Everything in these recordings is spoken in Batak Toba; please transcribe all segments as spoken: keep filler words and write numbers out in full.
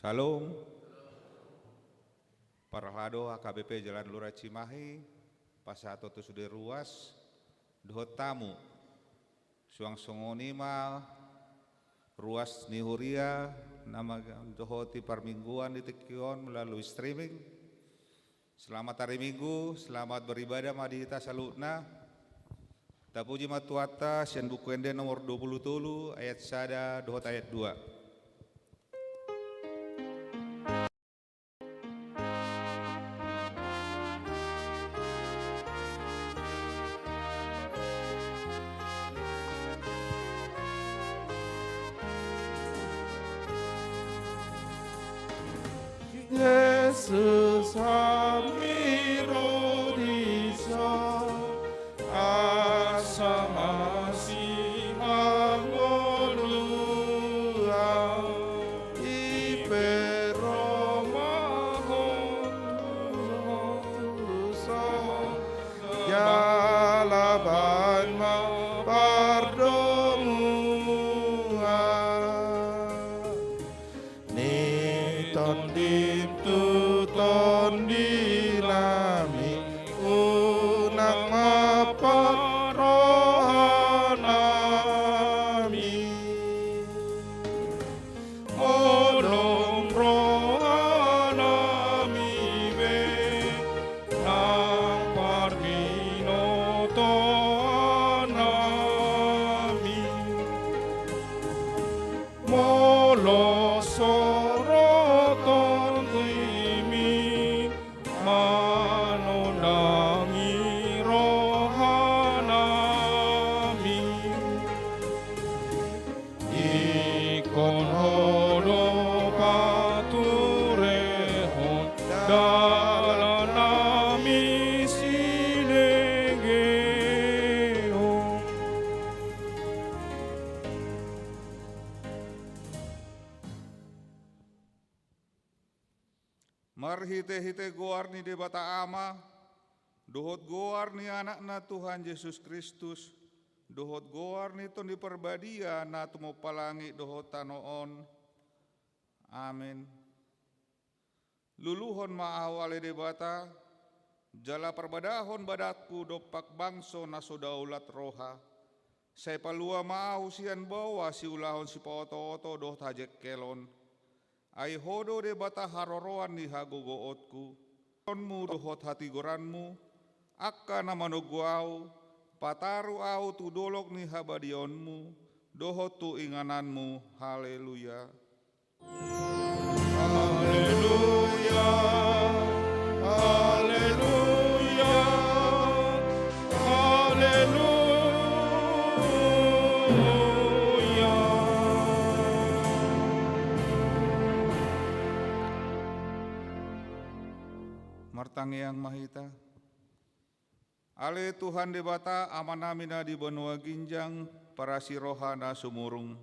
Shalom. Parhalado H K B P Jalan Lurah Cimahi, pasahaton tu sude ruas dohot tamu. Suang songon i ma ruas ni huria na mandohoti parmingguan di tingki on melalui streaming. Selamat hari Minggu, selamat beribadah ma di hita saluhutna. Tapuji ma Tuhanta sian Buku Ende nomor dua puluh tolu ayat sada dohot ayat dua. Jesus, hami ro dison, asa masihangoluan, diperomahon tuson, jala baen ma pardomuan. Ni tondip tu tondinami, unang mapat rohanami. Molo rohanami be nang parbinotoannami. Molo sorotonmi manondangi rohanami, ingkon Ho do paturehon dalanami silegeon. Marhitehite goar ni Debata Ama, dohot goar ni Anakna Tuhan Jesus Kristus, dohot goar ni Tondi Parbadia na tumompa langit dohot tano on. Amen. Luluhon ma ahu ale Debata, jala parbadahon badanku dompak bangso na so daulat roha. Sai palua ma ahu sian baoa siulahon sipaotooto dohot hajengkelon. Ai Ho do Debata haroroan ni hagogoonku. Mu dohot hatigoranmu, angka na manogu ahu, pataru ahu tu dolok ni habadiaonmu, dohot tu ingananmu. Haleluya. Haleluya, haleluya, haleluya. Martangiang ma hita. Ale Tuhan Debata, Amanami na di banua ginjang, parasi roha na sumurung.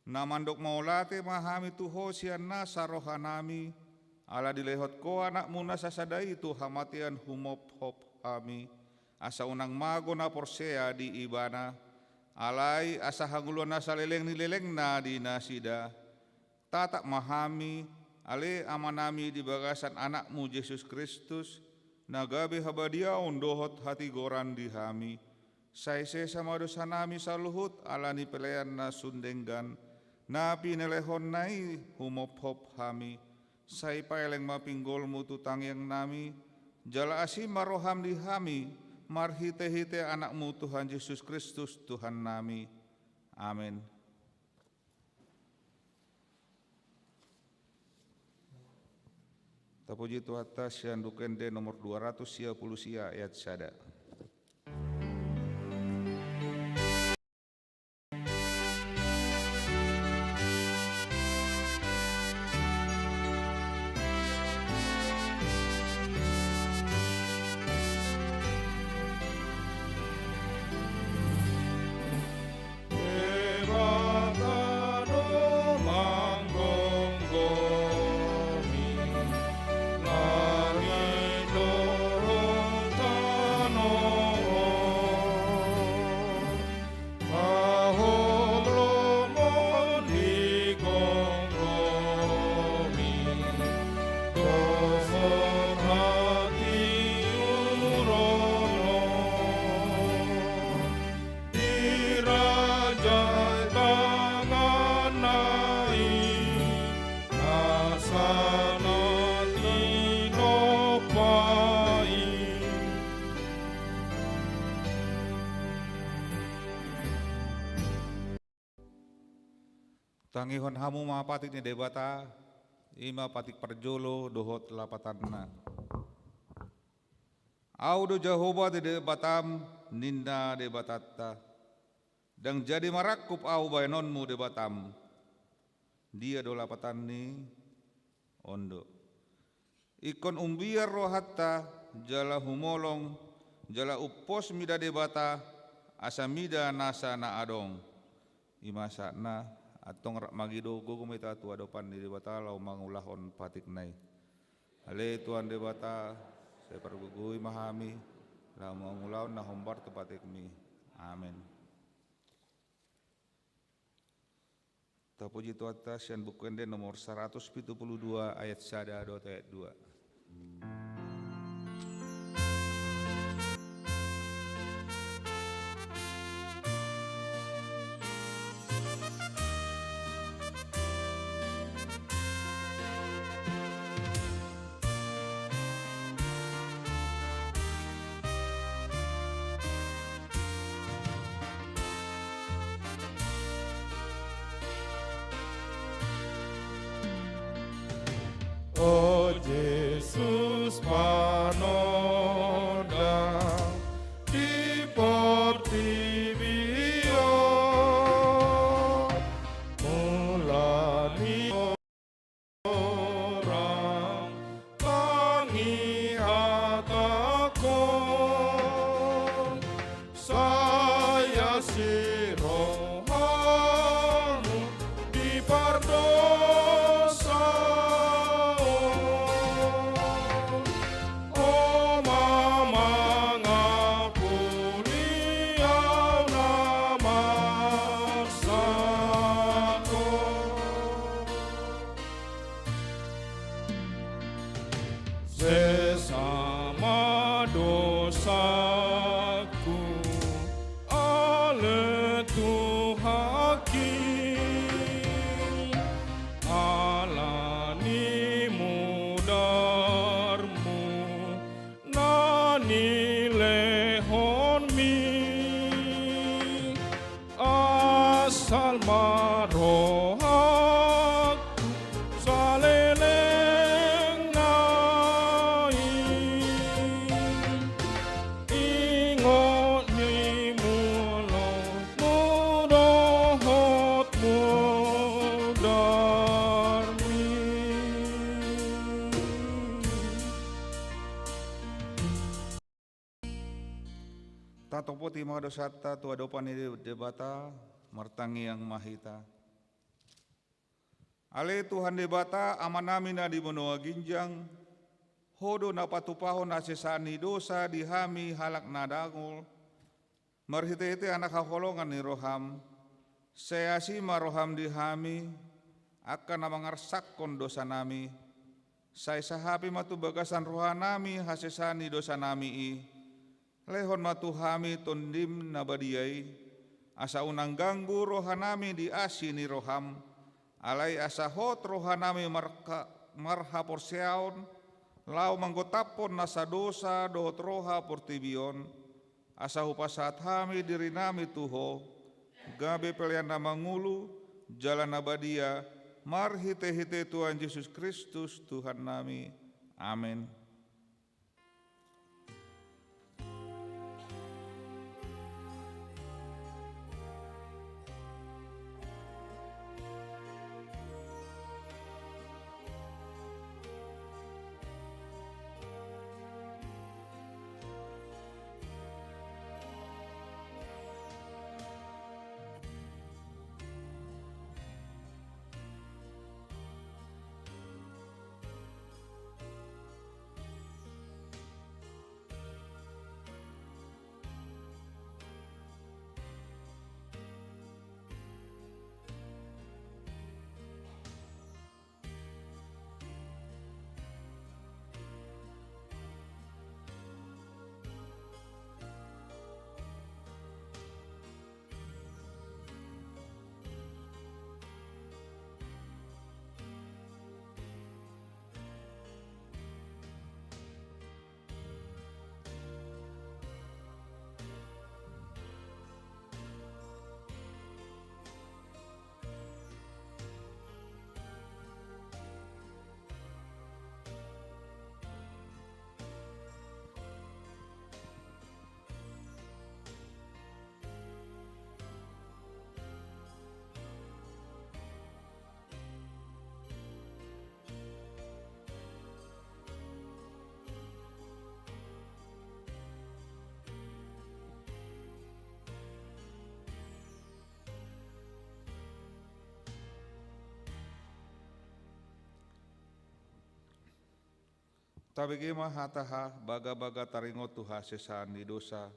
Na mandok mauliate ma hami tu Ho sian nasa rohanami, ala dilehon Ho Anakmu na sasada i tu hamatean humophop hami, asa unang mago na porsea di Ibana, alai asa hangoluan na saleleng ni lelengna di nasida. Tatap ma hami, ale Amanami, di bagasan Anakmu Jesus Kristus, na gabe habadiaon dohot hatigoran di hami. Sai sesa ma dosanami saluhut ala ni pelean na sun denggan, na pinelehonna i humophop hami. Sai paeleng ma pinggolmu tu tangiangnami, jala asi ma roham di hami, marhitehite Anakmu Tuhan Jesus Kristus Tuhannami. Amen. Tapuji Tuhanta sian Buku Ende nomor dua ratus sia pulu sia ayat sada. Debata do manggomgomi langit dohot tano Tangihon hamu ma patik ni Debata, i ma patik parjolo dohot lapatanna. Ahu do Jahowa Debatam, ninna Debatanta, ndang jadi marangkup Ahu baenonmu Debatam. Dia do lapatanni? On do. Ingkon umbiar rohanta, jala humolong, jala umpos mida Debata, asa mida nasa na adong. I ma sahatna, antong rap mangido gogo ma hita tu adopan ni Debata laho mangulahon patikna i. Ale Tuhan Debata, sai pargogoi ma hami laho mangulahon na hombar tu patikmi. Amen. Tapuji Tuhanta sian Buku Ende nomor saratus pitu pulu dua ayat sada dohot ayat dua. O Jesus, panondang di portibi on, mula ni orang pangihatahon, sai asi rohamu di pardosaon. O ma mangapuli au na marsahon. Sesa ma dosaku, ale Tuhanki, ala ni mudarmu na nilehonmi. Asal ma rohangku saleleng nai ingot ni mulamu dohot mudarmi. Tatopoti ma dosanta tu adopan ni Debata, martangiang ma hita. Ale Tuhan Debata, Amanami na di banua ginjang, Ho do na patupahon hasesaan ni dosa di hami halak na dangol, marhitehite Anak haholongan ni roham, sai asi ma roham di hami, angka na mangarsakhon dosanami, sai sahapi ma tu bagasan rohanami hasesaan ni dosanami i, lehon ma tu hami Tondim na badia i, asa unang ganggu rohanami di asi ni roham, alai asa hot rohanami marka-, marhaporseaon, laho manggotaphon nasa dosa dohot roha portibi on, asa hupasahat hami dirinami tu Ho, gabe pelean na mangolu, jala na badia, marhitehite Tuhan Jesus Kristus, Tuhannami. Amen. Tabege ma hata ha, bagabaga taringot tu hasesaan ni dosa.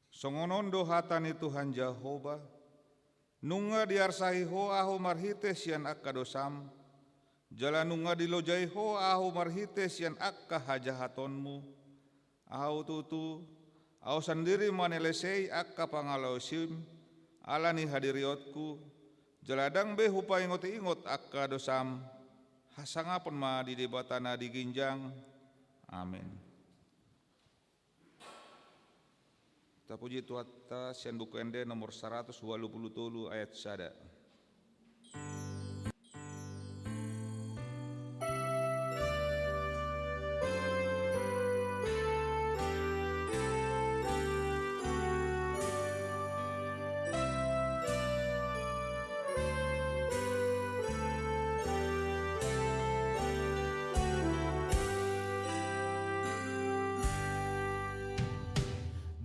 Songon on do hata ni Tuhan Jahowa: Nunga diarsahi ho ahu marhite sian angka dosam, jala nunga dilojai ho ahu marhite sian angka hajahatonmu. Ahu tutu, ahu sandiri manelesei angka pangalaosim ala ni hadirionku, jala ndang be hupaingot-ingot angka dosam. Hasangapon ma di Debata na di ginjang. Amen. Tapuji Tuhanta sian Buku Ende nomor saratus ualu pulu tolu ayat sada.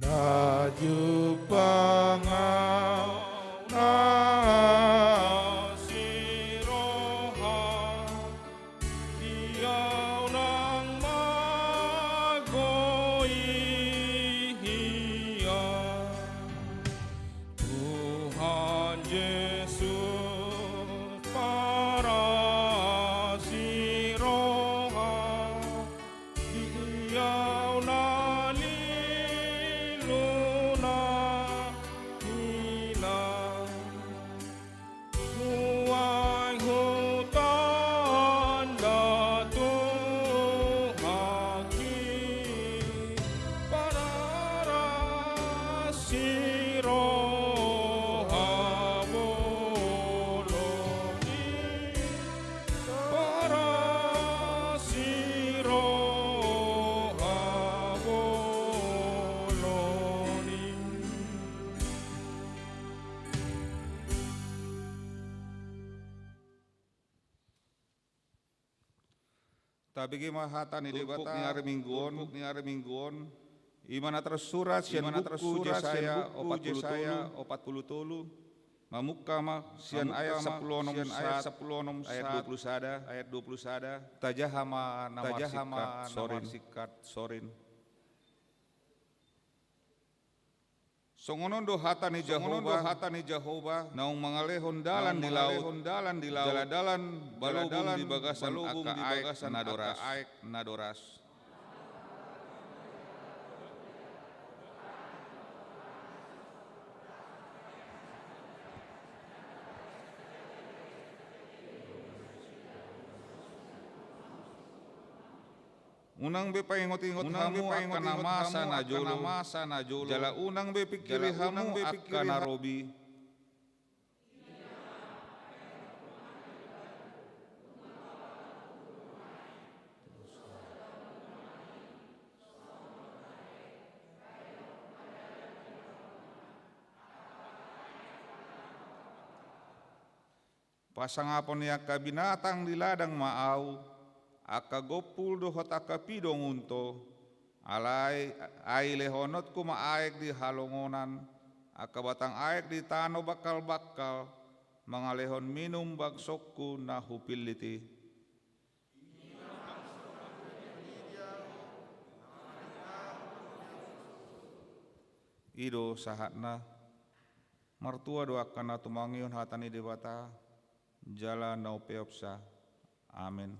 Na jumpang ahu na asi roha, ia unang magoi hian. Tuhan Jesus parasi roha, ia unang liluna hian. Nuaeng hutanda Tuhanki, parasi roha bolon i, parasi roha bolon i. Tabege ma hata ni Debata. Turpuk ni ari Minggu on, turpuk ni ari Minggu on, i ma na tarsurat sian buku Jesaya opat pulu tolu. Mamungka ma sian ayat sampulu onom sahat ayat dua pulu sada. Tajaha ma na marsingkat sorin. Songon on do hata ni Jahowa, naung mangalehon dalan di laut, jala dalan balobung di bagasan angka aek na doras. Unang be paingot-ingot hamu angka na masa na jolo, jala unang be pingkiri hamu angka na robi. Pasangapon ni angka binatang di ladang ma ahu, angka gompul dohot angka pidong unto. Alai, ai lehononku ma aek di halongonan, angka batang aek di tano bangkal-bangkal, mangalehon minum bangsongku na hupillit i. I do sahatna. Martua do angka na tumangihon hata ni Debata, jala na umpeopsa. Amen.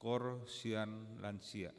Koor sian lansia.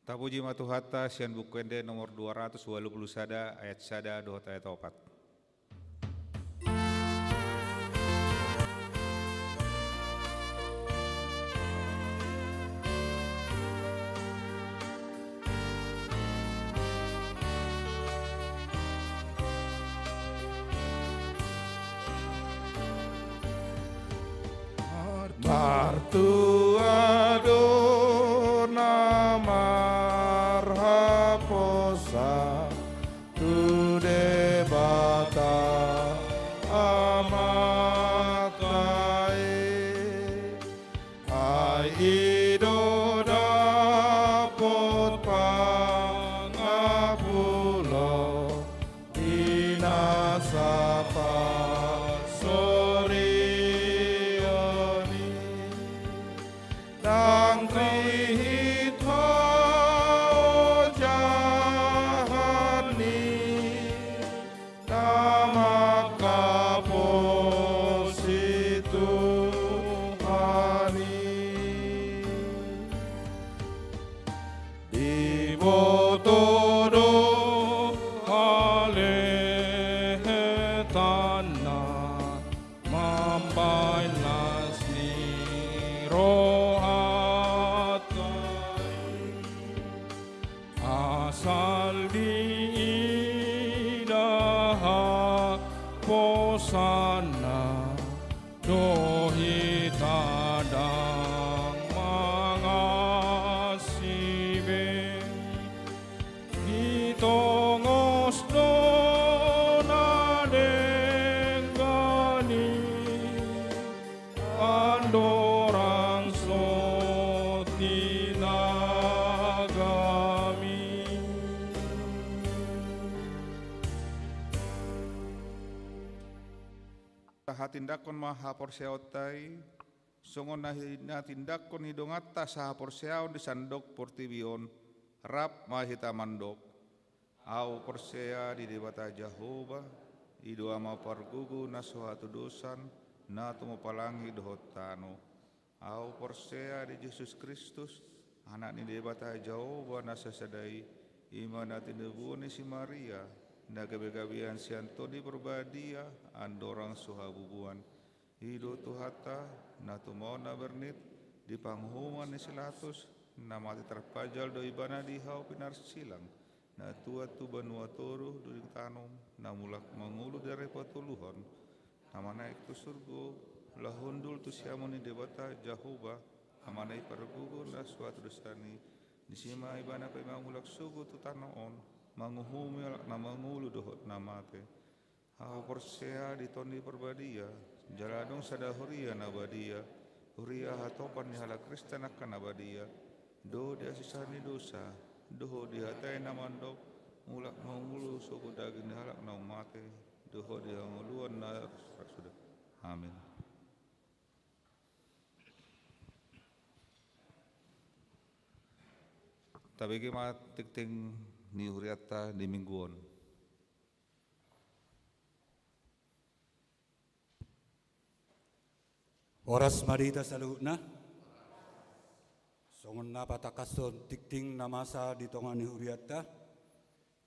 Tapuji ma Tuhanta sian Buku Ende nomor dua ratus ualu pulu sada, ayat sada dohot ayat opat. Martua do na marhaposan tu Debata Amanta i. Ai i do dapot pangapulon di na sapansorion i. Ndang rihit haojahan ni na manghaposi Tuhan i. Diboto do halehetanna mambahen las ni rohanta i. Asal diida haposanna do hita ndang mangasi be. Ditongos do na denggan i andorang so tinagami. Tahatindangkon ma haporseaonta i, songon na hi-, na tindanghon ni donganta sahaporseaon di sandok portibi on, rap ma hita mandok. Ahu porsea di Debata Jahowa, i do Ama pargogo na so hatudosan, na tumopalangi dohot tano. Ahu porsea di Jesus Kristus, Anak ni Debata Jahowa na sasada i, i ma na tinubuan ni si Maria, na gabegabean sian Tondi Parbadia, andorang so habubuan. I do Tuhanta, na tumaon na bernit, di panguhuman ni si Latus, na mate tarpajal do ibana di hau pinarsilang, na tuat tu banua toru dung i tanom, na mulak mangolu di ari patoluhon, na manaek tu surgo, laho hundul tu siamun ni Debata Jahowa, Amana i pargogo na so hatudosan i, disi ma ibana paima mulak sogot tu tano on, manguhumi halak na mangolu dohot na mate. Ahu porsea di Tondi Parbadia, jala adong sada huria na badia, huria hatopan ni halak Kristen angka na badia, dohot di hasisahan ni dosa, dohot di hata i na mandok, mulak mangolu sogot daging ni halak naung mate, dohot di hangoluan na suda. Amin. Tabege ma tingting ni hurianta di minggu on. Horas ma di hita saluhutna. Songon na patangkashon tingting na masa di tonga ni hurianta,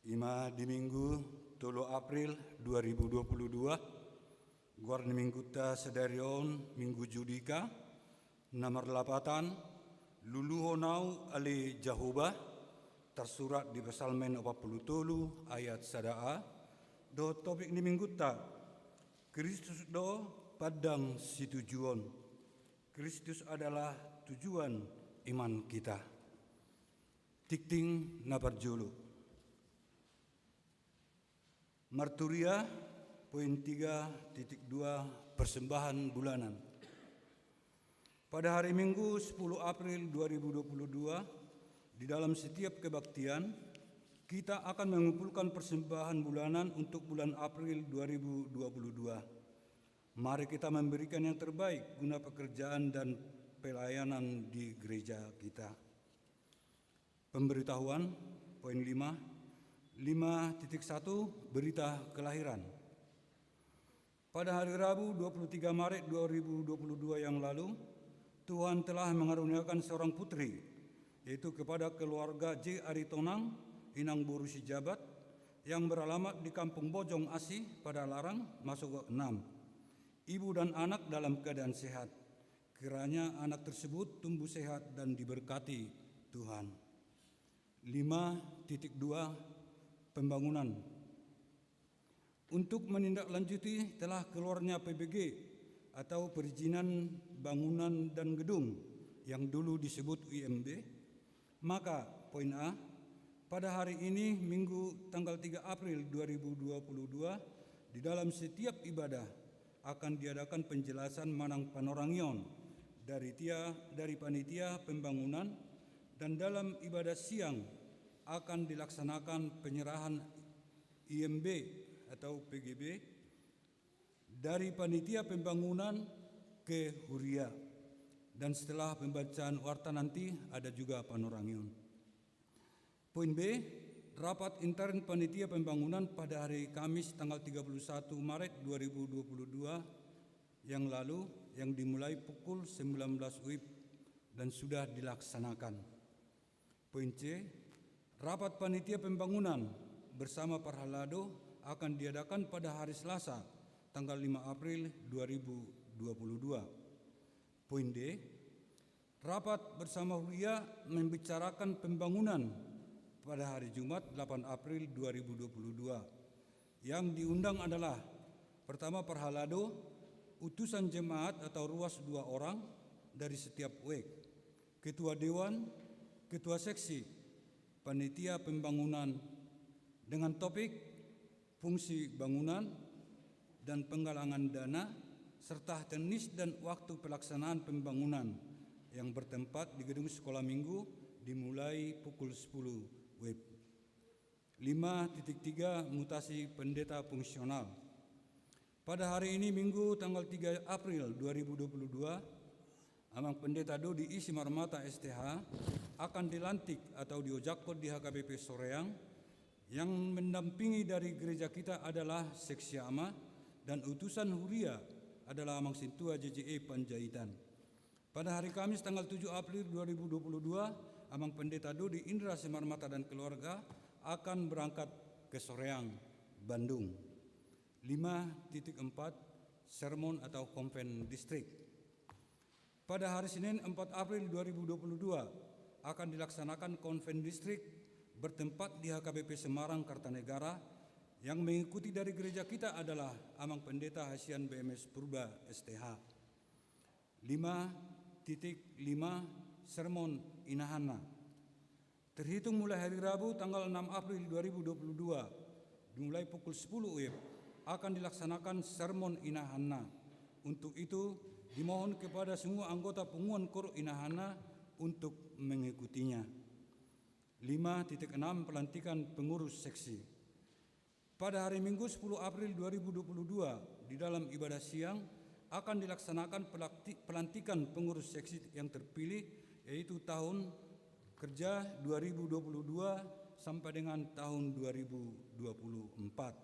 i ma di Minggu tolu April dua ribu dua puluh dua, goar ni minggunta sadari on Minggu Judika, na marlapatan, Luluhon Ahu ale Jahowa, tarsurat di Psalmen opat pulu tolu ayat sada a, dohot topik ni minggunta, Kristus do pandang situjuon. Kristus adalah tujuan iman kita. Tingting na parjolo. Marturia, poin tiga titik dua, persembahan bulanan. Pada hari Minggu sepuluh April dua ribu dua puluh dua, di dalam setiap kebaktian, kita akan mengumpulkan persembahan bulanan untuk bulan April dua ribu dua puluh dua. Mari kita memberikan yang terbaik guna pekerjaan dan pelayanan di gereja kita. Pemberitahuan, poin lima, lima titik satu, berita kelahiran. Pada hari Rabu, dua puluh tiga Maret dua ribu dua puluh dua yang lalu, Tuhan telah mengaruniakan seorang putri yaitu kepada keluarga J Aritonang, inang boru Sijabat, yang beralamat di Kampung Bojong Asi, Padalarang, Masogak enam. Ibu dan anak dalam keadaan sehat. Kiranya anak tersebut tumbuh sehat dan diberkati Tuhan. Lima titik dua, pembangunan. Untuk menindaklanjuti telah keluarnya P B G atau perizinan bangunan dan gedung yang dulu disebut I M B, maka poin A, pada hari ini, Minggu, tanggal tiga April dua ribu dua puluh dua, di dalam setiap ibadah akan diadakan penjelasan manang panorangion dari tia-, dari panitia pembangunan, dan dalam ibadah siang akan dilaksanakan penyerahan I M B atau P G B dari panitia pembangunan ke huria. Dan setelah pembacaan warta nanti ada juga panorangion. Poin B, rapat intern panitia pembangunan pada hari Kamis tanggal tiga puluh satu Maret dua ribu dua puluh dua yang lalu, yang dimulai pukul sembilan belas W I B dan sudah dilaksanakan. Poin C, rapat panitia pembangunan bersama Parhalado akan diadakan pada hari Selasa, tanggal lima April dua ribu dua puluh dua. Poin D, rapat bersama huria membicarakan pembangunan pada hari Jumat, delapan April dua ribu dua puluh dua. Yang diundang adalah, pertama, Parhalado, utusan jemaat atau ruas dua orang dari setiap W E K, ketua dewan, ketua seksi, panitia pembangunan, dengan topik fungsi bangunan dan penggalangan dana, serta teknis dan waktu pelaksanaan pembangunan, yang bertempat di Gedung Sekolah Minggu, dimulai pukul sepuluh W I B. Lima titik tiga, mutasi pendeta fungsional. Pada hari ini, Minggu, tanggal tiga April dua ribu dua puluh dua, Amang Pendeta Dodi I Simarmata, S T H, akan dilantik atau diojakkon di H K B P Soreang. Yang mendampingi dari gereja kita adalah seksi ama, dan utusan huria adalah Amang Sintua J J E Panjaitan. Pada hari Kamis, tanggal tujuh April dua ribu dua puluh dua, Amang Pendeta Dodi Indra Simarmata dan keluarga akan berangkat ke Soreang, Bandung. Lima titik empat, sermon atau konven distrik. Pada hari Senin, empat April dua ribu dua puluh dua, akan dilaksanakan konven distrik bertempat di H K B P Semarang, Kartanegara, yang mengikuti dari gereja kita adalah Amang Pendeta Hasian B M S Purba, S T H. Lima titik lima, sermon inahanna. Terhitung mulai hari Rabu, tanggal enam April dua ribu dua puluh dua, dimulai pukul sepuluh W I B, akan dilaksanakan sermon inahanna. Untuk itu, dimohon kepada semua anggota punguan KOR inahanna untuk mengikutinya. Lima titik enam, pelantikan pengurus seksi. Pada hari Minggu, sepuluh April dua ribu dua puluh dua, di dalam ibadah siang akan dilaksanakan pelakti-, pelantikan pengurus seksi yang terpilih, yaitu tahun kerja dua ribu dua puluh dua sampai dengan tahun dua ribu dua puluh empat.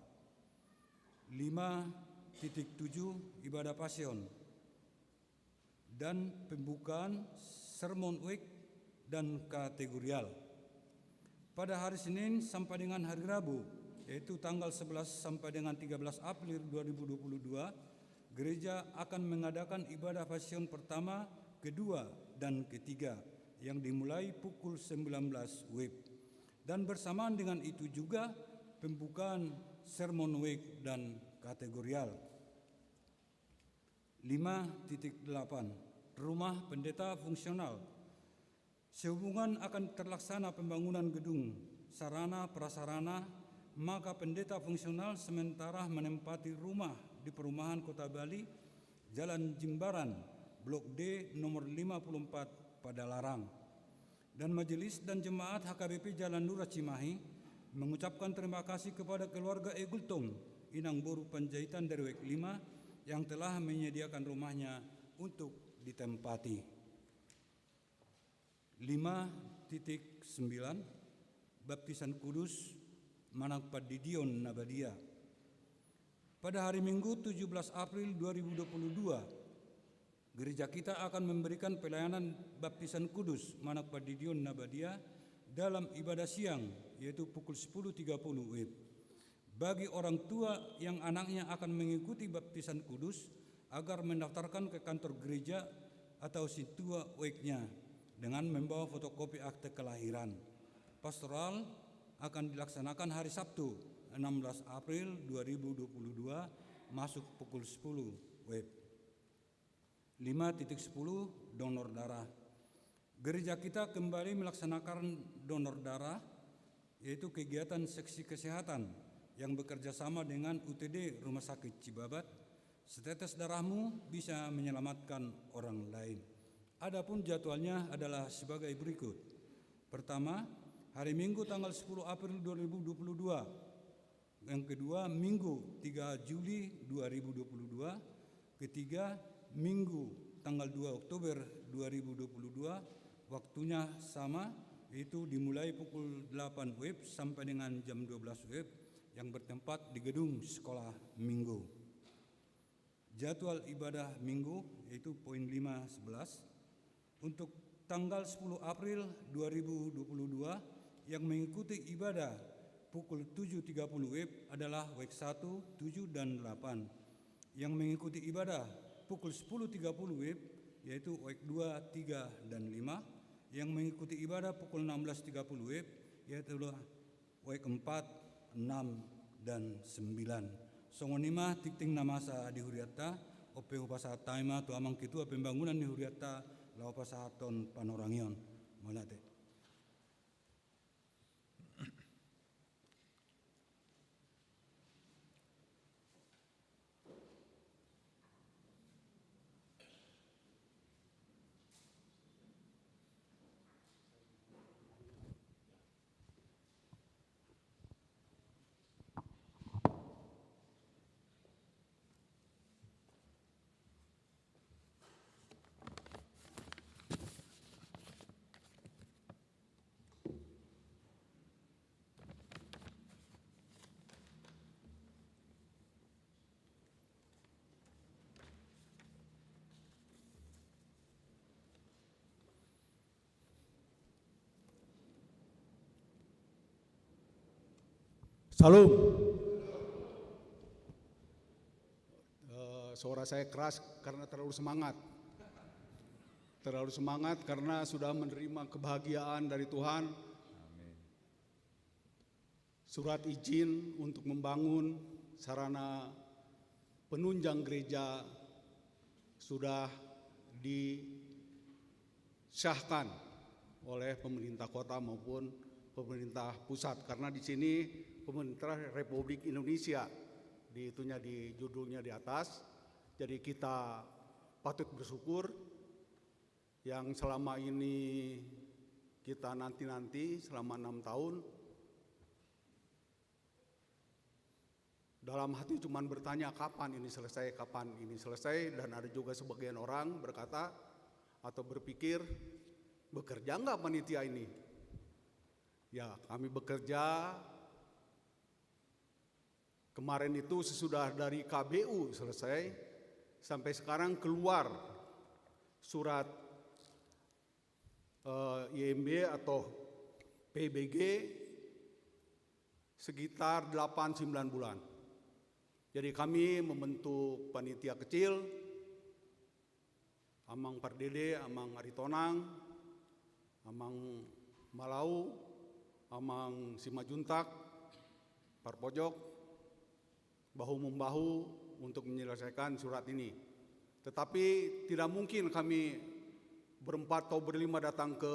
Lima titik tujuh, ibadah pasion dan pembukaan sermon W E K dan kategorial. Pada hari Senin sampai dengan hari Rabu, yaitu tanggal sebelas sampai dengan tiga belas April dua ribu dua puluh dua, gereja akan mengadakan ibadah pasion pertama, kedua, dan ketiga yang dimulai pukul sembilan belas W I B. Dan bersamaan dengan itu juga pembukaan sermon W E K dan kategorial. Lima titik delapan, rumah pendeta fungsional. Sehubungan akan terlaksana pembangunan gedung, sarana, prasarana, maka pendeta fungsional sementara menempati rumah di perumahan Kota Bali, Jalan Jimbaran, Blok D, nomor lima puluh empat, Padalarang. Dan majelis dan jemaat H K B P Jalan Lurah Cimahi mengucapkan terima kasih kepada keluarga E Gultom, inang boru Panjaitan dari W E K lima, yang telah menyediakan rumahnya untuk ditempati. Lima titik sembilan, baptisan kudus manang pandidion na badia. Pada hari Minggu, tujuh belas April dua ribu dua puluh dua, Gereja kita akan memberikan pelayanan baptisan kudus manang pandidion na badia dalam ibadah siang, yaitu pukul sepuluh tiga puluh W I B. Bagi orang tua yang anaknya akan mengikuti baptisan kudus, agar mendaftarkan ke kantor gereja atau sintua W I K-nya dengan membawa fotokopi akte kelahiran. Pastoral akan dilaksanakan hari Sabtu, enam belas April dua ribu dua puluh dua, masuk pukul sepuluh W I B. Lima titik sepuluh, donor darah. Gereja kita kembali melaksanakan donor darah, yaitu kegiatan seksi kesehatan yang bekerja sama dengan U T D Rumah Sakit Cibabat. Setetes darahmu bisa menyelamatkan orang lain. Adapun jadwalnya adalah sebagai berikut. Pertama, hari Minggu tanggal sepuluh April dua ribu dua puluh dua. Yang kedua, Minggu tiga Juli dua ribu dua puluh dua. Ketiga, Minggu tanggal dua Oktober dua ribu dua puluh dua. Waktunya sama, yaitu dimulai pukul delapan W I B sampai dengan jam dua belas W I B, yang bertempat di gedung sekolah minggu. Jadwal ibadah minggu, yaitu poin lima sebelas. Untuk tanggal sepuluh April dua ribu dua puluh dua, yang mengikuti ibadah pukul tujuh tiga puluh W I B adalah W I K satu, tujuh, dan delapan. Yang mengikuti ibadah pukul sepuluh tiga puluh W I B, yaitu W I K dua, tiga, dan lima. Yang mengikuti ibadah pukul enam belas tiga puluh W I B, yaitu W I K empat, enam, dan sembilan. Songon i ma tingting na masa di hurianta. On pe hupasahat hami ma tu amang ketua pembangunan ni hurianta, laho pasahathon panorangion. Mauliate. Shalom. Eh, suara saya keras karena terlalu semangat. Terlalu semangat karena sudah menerima kebahagiaan dari Tuhan. Amin. Surat izin untuk membangun sarana penunjang gereja sudah disahkan oleh pemerintah kota maupun pemerintah pusat, karena di sini pemerintah Republik Indonesia di itunya, di judulnya di atas. Jadi kita patut bersyukur yang selama ini kita nanti-nanti selama enam tahun. Dalam hati cuman bertanya, "Kapan ini selesai, kapan ini selesai?" Dan ada juga sebagian orang berkata atau berpikir, "Bekerja nggak panitia ini?" Ya, kami bekerja. Kemarin itu sesudah dari K B U selesai, sampai sekarang keluar surat, eh, I M B atau P B G sekitar delapan sembilan bulan. Jadi kami membentuk panitia kecil, Amang Pardede, Amang Aritonang, Amang Malau, Amang Simanjuntak, Parpojok, bahu-membahu untuk menyelesaikan surat ini. Tetapi tidak mungkin kami berempat atau berlima datang ke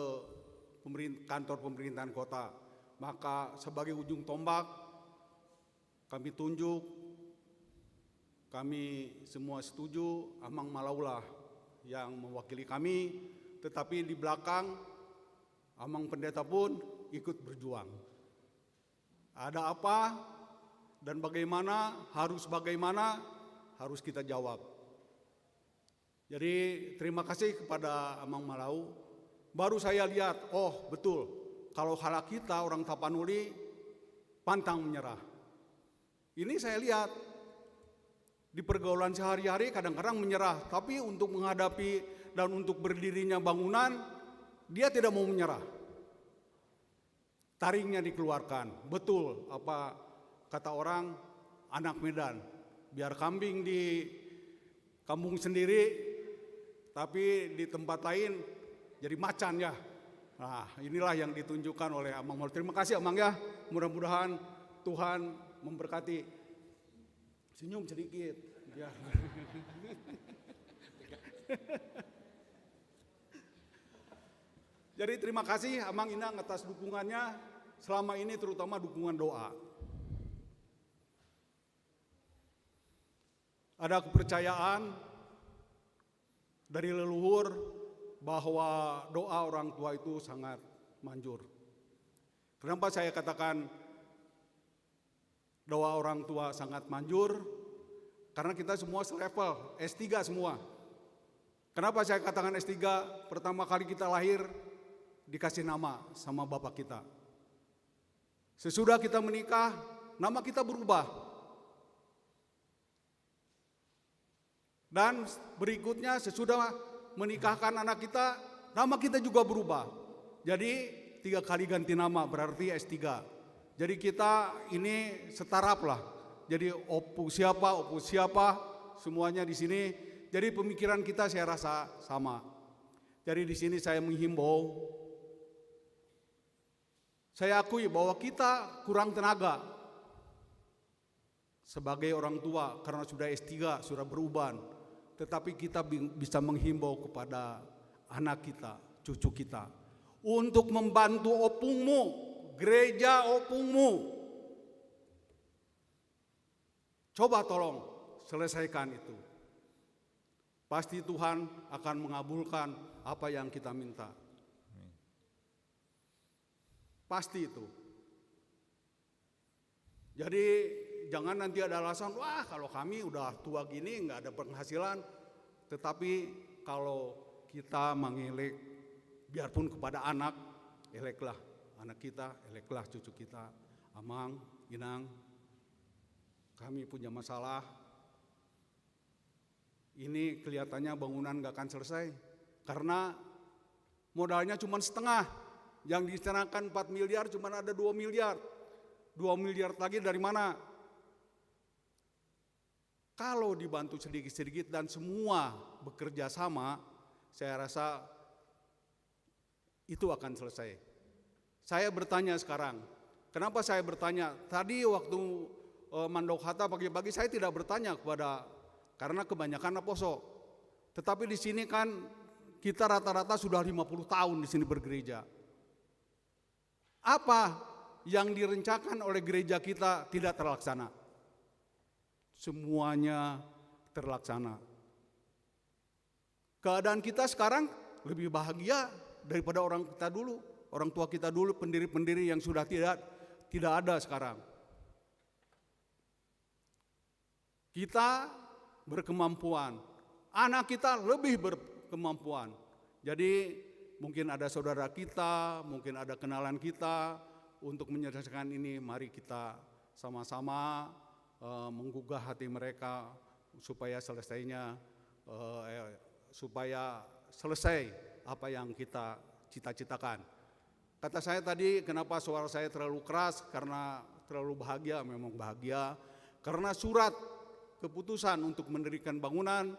pemerin-, kantor pemerintahan kota. Maka sebagai ujung tombak, kami tunjuk, kami semua setuju, Amang Malaulah yang mewakili kami, tetapi di belakang Amang Pendeta pun ikut berjuang. Ada apa dan bagaimana, harus bagaimana, harus kita jawab. Jadi, terima kasih kepada Amang Malau. Baru saya lihat, oh, betul. Kalau halak kita, orang Tapanuli, pantang menyerah. Ini saya lihat. di pergaulan sehari-hari kadang-kadang menyerah, tapi untuk menghadapi dan untuk berdirinya bangunan, dia tidak mau menyerah. Taringnya dikeluarkan. Betul apa kata orang, anak Medan, biar kambing di kampung sendiri, tapi di tempat lain jadi macan, ya. Nah, inilah yang ditunjukkan oleh Amang Maulana. Terima kasih, Amang, ya. Mudah-mudahan Tuhan memberkati. Senyum sedikit. Ya. Jadi, terima kasih, Amang, Inang, atas dukungannya selama ini, terutama dukungan doa. Ada kepercayaan dari leluhur bahwa doa orang tua itu sangat manjur. Kenapa saya katakan doa orang tua sangat manjur? Karena kita semua selevel, S tiga semua. Kenapa saya katakan S tiga? Pertama kali kita lahir, dikasih nama sama bapak kita. Sesudah kita menikah, nama kita berubah. Dan berikutnya, sesudah menikahkan anak kita, nama kita juga berubah. Jadi, tiga kali ganti nama, berarti S tiga. Jadi, kita ini setaraf lah. Jadi, opu siapa, opu siapa, semuanya di sini. Jadi, pemikiran kita, saya rasa, sama. Jadi, di sini saya menghimbau, saya akui bahwa kita kurang tenaga sebagai orang tua karena sudah S tiga, sudah beruban. Tetapi kita bi-, bisa menghimbau kepada anak kita, cucu kita, untuk membantu opungmu, gereja opungmu. Coba tolong selesaikan itu. Pasti Tuhan akan mengabulkan apa yang kita minta. Pasti itu. Jadi, jangan nanti ada alasan, "Wah, kalau kami udah tua gini, nggak ada penghasilan." Tetapi kalau kita mengelek, biarpun kepada anak, eleklah anak kita, eleklah cucu kita, "Amang, Inang, kami punya masalah. Ini kelihatannya bangunan nggak akan selesai. Karena modalnya cuma setengah. Yang dicanangkan empat miliar, cuma ada dua miliar. Dua miliar lagi dari mana?" Kalau dibantu sedikit-sedikit dan semua bekerja sama, saya rasa itu akan selesai. Saya bertanya sekarang, kenapa saya bertanya? Tadi waktu, eh, mandok hata pagi-pagi, saya tidak bertanya kepada, karena kebanyakan naposo. Tetapi di sini kan kita rata-rata sudah lima puluh tahun di sini bergereja. Apa yang direncanakan oleh gereja kita tidak terlaksana? Semuanya terlaksana. Keadaan kita sekarang lebih bahagia daripada orang kita dulu, orang tua kita dulu, pendiri-pendiri yang sudah tidak, tidak ada sekarang. Kita berkemampuan, anak kita lebih berkemampuan. Jadi, mungkin ada saudara kita, mungkin ada kenalan kita untuk menyelesaikan ini. Mari kita sama-sama, eh, menggugah hati mereka supaya selesainya, eh, eh, supaya selesai apa yang kita cita-citakan. Kata saya tadi, kenapa suara saya terlalu keras? Karena terlalu bahagia, memang bahagia. Karena surat keputusan untuk mendirikan bangunan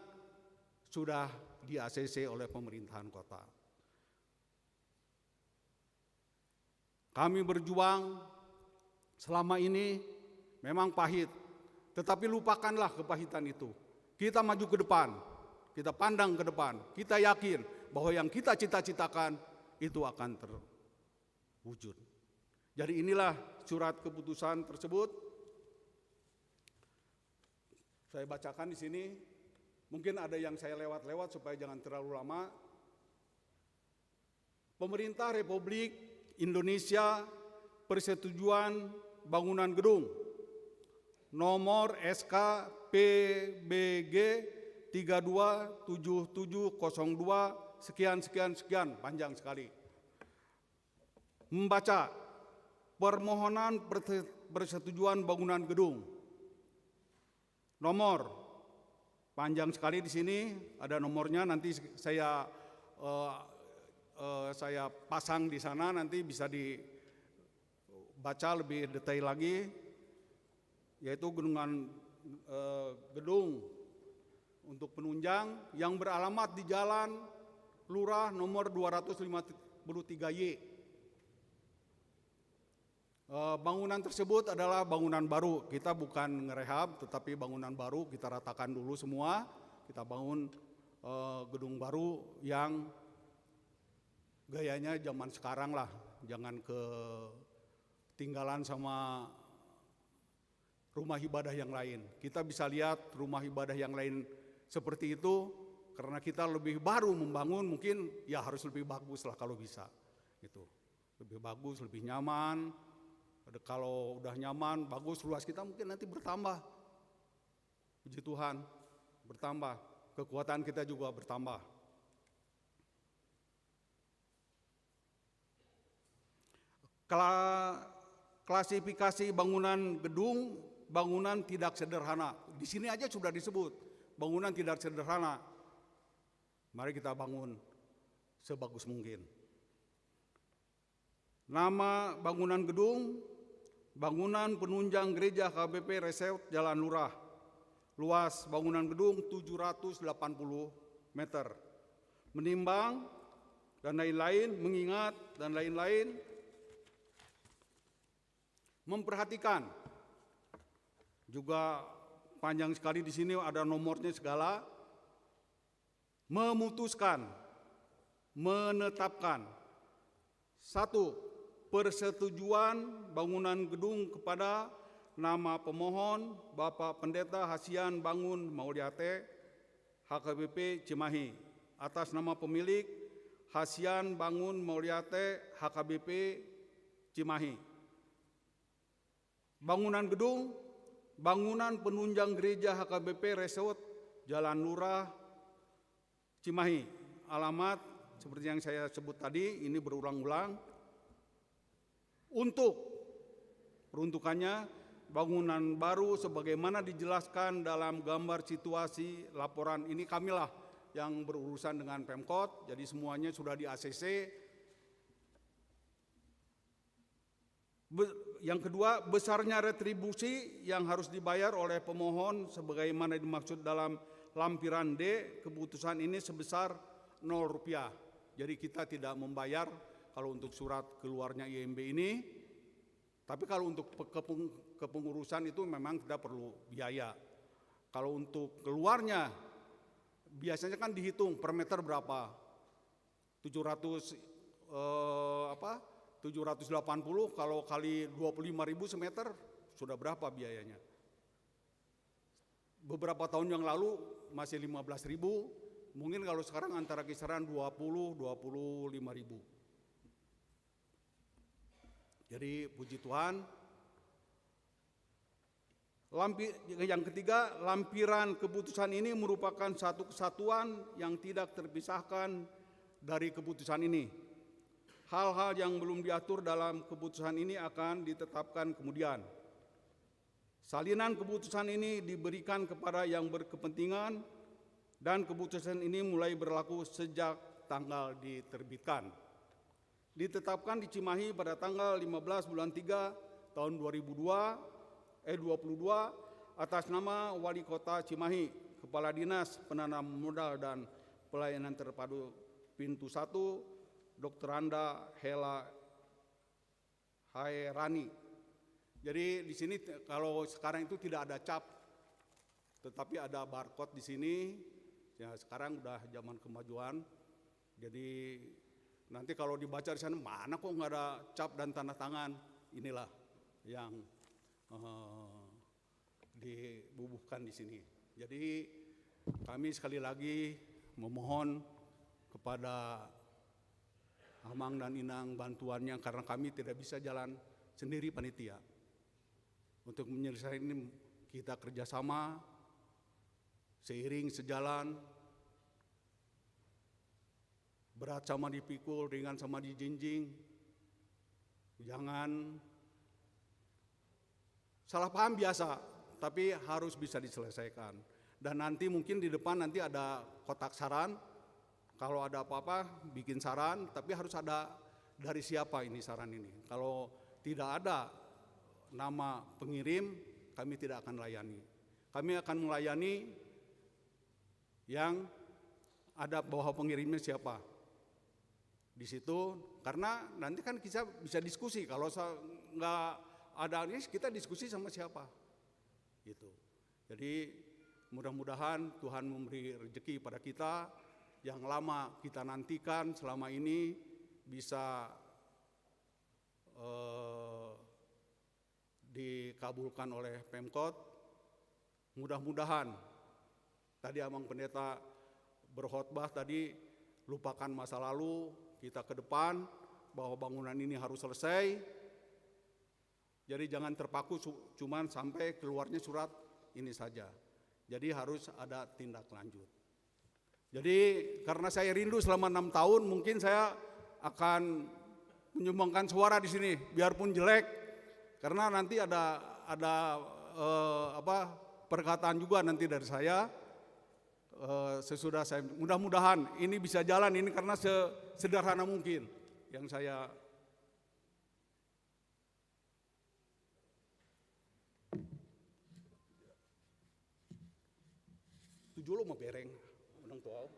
sudah di-A C C oleh pemerintahan kota. Kami berjuang selama ini memang pahit, tetapi lupakanlah kepahitan itu. Kita maju ke depan, kita pandang ke depan, kita yakin bahwa yang kita cita-citakan itu akan terwujud. Jadi inilah surat keputusan tersebut. Saya bacakan di sini. Mungkin ada yang saya lewat-lewat supaya jangan terlalu lama. Pemerintah Republik Indonesia, persetujuan bangunan gedung, nomor S K P B G tiga dua tujuh tujuh kosong dua, sekian, sekian, sekian, panjang sekali. Membaca permohonan perse-, persetujuan bangunan gedung. Nomor Panjang sekali di sini, ada nomornya, nanti saya, eh, eh, saya pasang di sana, nanti bisa dibaca lebih detail lagi, yaitu gunungan, eh, gedung untuk penunjang yang beralamat di Jalan Lurah nomor dua ratus lima puluh tiga Y. Eh, bangunan tersebut adalah bangunan baru. Kita bukan ngerehab, tetapi bangunan baru, kita ratakan dulu semua. Kita bangun, eh, gedung baru yang gayanya zaman sekarang lah, jangan ketinggalan sama rumah ibadah yang lain. Kita bisa lihat rumah ibadah yang lain seperti itu, karena kita lebih baru membangun, mungkin ya harus lebih bagus lah kalau bisa. Gitu. Lebih bagus, lebih nyaman. Ada, kalau udah nyaman, bagus, ruas kita mungkin nanti bertambah. Puji Tuhan, bertambah. Kekuatan kita juga bertambah. Kla-, klasifikasi bangunan gedung, bangunan tidak sederhana. Di sini aja sudah disebut, bangunan tidak sederhana. Mari kita bangun sebagus mungkin. Nama bangunan gedung, bangunan penunjang gereja H K B P Resort Jalan Lurah. Luas bangunan gedung tujuh ratus delapan puluh meter. Menimbang dan lain-lain, mengingat dan lain-lain. Memperhatikan. Juga panjang sekali di sini, ada nomornya segala. Memutuskan, menetapkan. Satu, persetujuan bangunan gedung kepada nama pemohon, Bapak Pendeta Hasian Bangun Mauliate, H K B P Cimahi, atas nama pemilik, Hasian Bangun Mauliate, H K B P Cimahi. Bangunan gedung, bangunan penunjang gereja H K B P Resort, Jalan Lurah, Cimahi. Alamat seperti yang saya sebut tadi, ini berulang-ulang. Untuk peruntukannya, bangunan baru sebagaimana dijelaskan dalam gambar situasi laporan ini, kamilah yang berurusan dengan Pemkot, jadi semuanya sudah di A C C. Be-, yang kedua, besarnya retribusi yang harus dibayar oleh pemohon sebagaimana dimaksud dalam lampiran D keputusan ini sebesar nol rupiah. Jadi kita tidak membayar kalau untuk surat keluarnya I M B ini. Tapi kalau untuk pe-, kepeng-, kepengurusan itu memang kita perlu biaya. Kalau untuk keluarnya, biasanya kan dihitung per meter berapa. Tujuh ratus, eh, apa, tujuh ratus delapan puluh kalau kali dua puluh lima ribu semeter, sudah berapa biayanya? Beberapa tahun yang lalu masih lima belas ribu, mungkin kalau sekarang antara kisaran dua puluh, dua puluh lima ribu. Jadi, puji Tuhan. Lampi-, yang ketiga, lampiran keputusan ini merupakan satu kesatuan yang tidak terpisahkan dari keputusan ini. Hal-hal yang belum diatur dalam keputusan ini akan ditetapkan kemudian. Salinan keputusan ini diberikan kepada yang berkepentingan dan keputusan ini mulai berlaku sejak tanggal diterbitkan. Ditetapkan di Cimahi pada tanggal lima belas bulan tiga tahun dua ribu dua, eh, dua puluh dua, atas nama Wali Kota Cimahi, Kepala Dinas Penanaman Modal dan Pelayanan Terpadu Pintu Satu, Doktoranda Hela Haerani. Jadi di sini te-, kalau sekarang itu tidak ada cap, tetapi ada barcode di sini. Ya, sekarang udah zaman kemajuan. Jadi nanti kalau dibaca di sana, mana kok nggak ada cap dan tanda tangan? Inilah yang, eh, dibubuhkan di sini. Jadi kami sekali lagi memohon kepada Amang dan Inang bantuannya, karena kami tidak bisa jalan sendiri, panitia. Untuk menyelesaikan ini kita kerjasama, seiring, sejalan, berat sama dipikul, ringan sama dijinjing. Jangan salah paham biasa, tapi harus bisa diselesaikan. Dan nanti mungkin di depan nanti ada kotak saran. Kalau ada apa-apa, bikin saran, tapi harus ada dari siapa ini saran ini. Kalau tidak ada nama pengirim, kami tidak akan layani. Kami akan melayani yang ada bahwa pengirimnya siapa di situ, karena nanti kan kita bisa diskusi. Kalau sa- nggak ada ini, kita diskusi sama siapa gitu. Jadi mudah-mudahan Tuhan memberi rezeki pada kita yang lama kita nantikan selama ini bisa eh, dikabulkan oleh Pemkot. Mudah-mudahan tadi Amang Pendeta berkhotbah tadi, lupakan masa lalu, kita ke depan, bahwa bangunan ini harus selesai. Jadi jangan terpaku su- cuman sampai keluarnya surat ini saja. Jadi harus ada tindak lanjut. Jadi karena saya rindu selama enam tahun, mungkin saya akan menyumbangkan suara di sini, biarpun jelek, karena nanti ada ada eh, apa perkataan juga nanti dari saya eh, sesudah saya. Mudah-mudahan ini bisa jalan ini karena se- sederhana mungkin yang saya Tujuh lo mau bereng, menang tuh.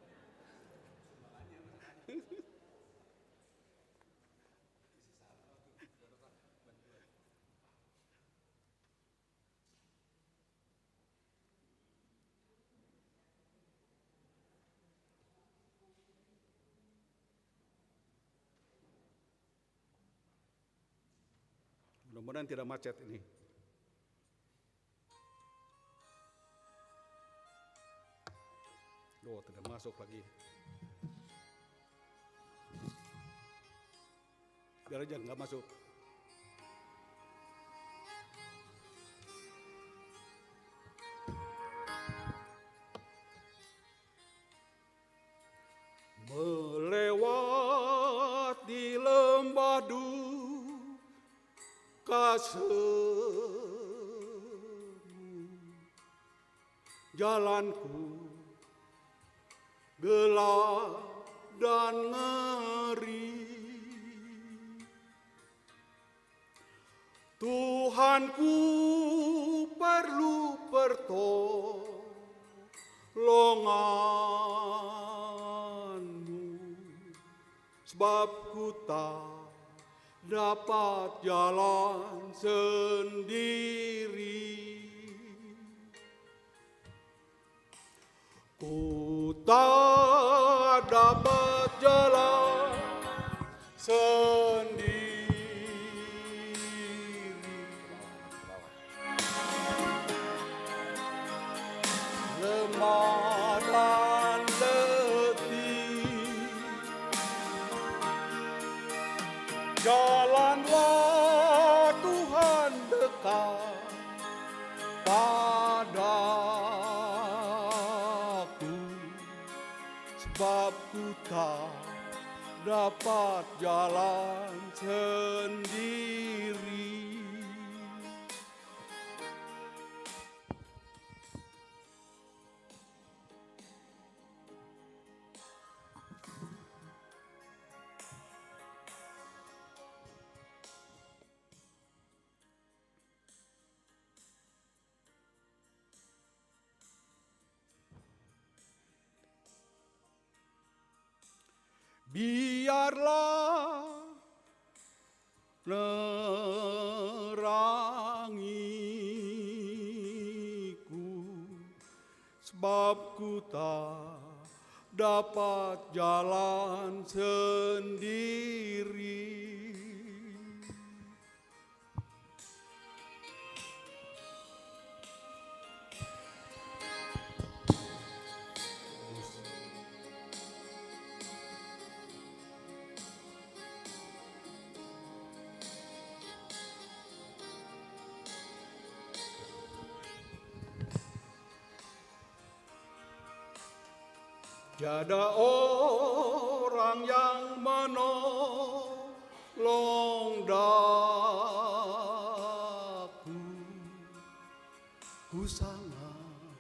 Mudah-mudahan tidak macet ini. Duh, tidak masuk lagi. Biar aja nggak masuk. Melewati lembah duka semu, jalanku gelap dan ngeri. Tuhanku, perlu pertolonganmu, sebab ku tak dapat jalan sendiri. Ku tak dapat jalan sendiri. Lemah dan letih, jalanlah Tuhan dekat padaku, sebab ku tak dapat jalan sendiri. Biarlah nerangiku, sebab ku tak dapat jalan sendiri. Tiada orang yang menolong daku, ku sangat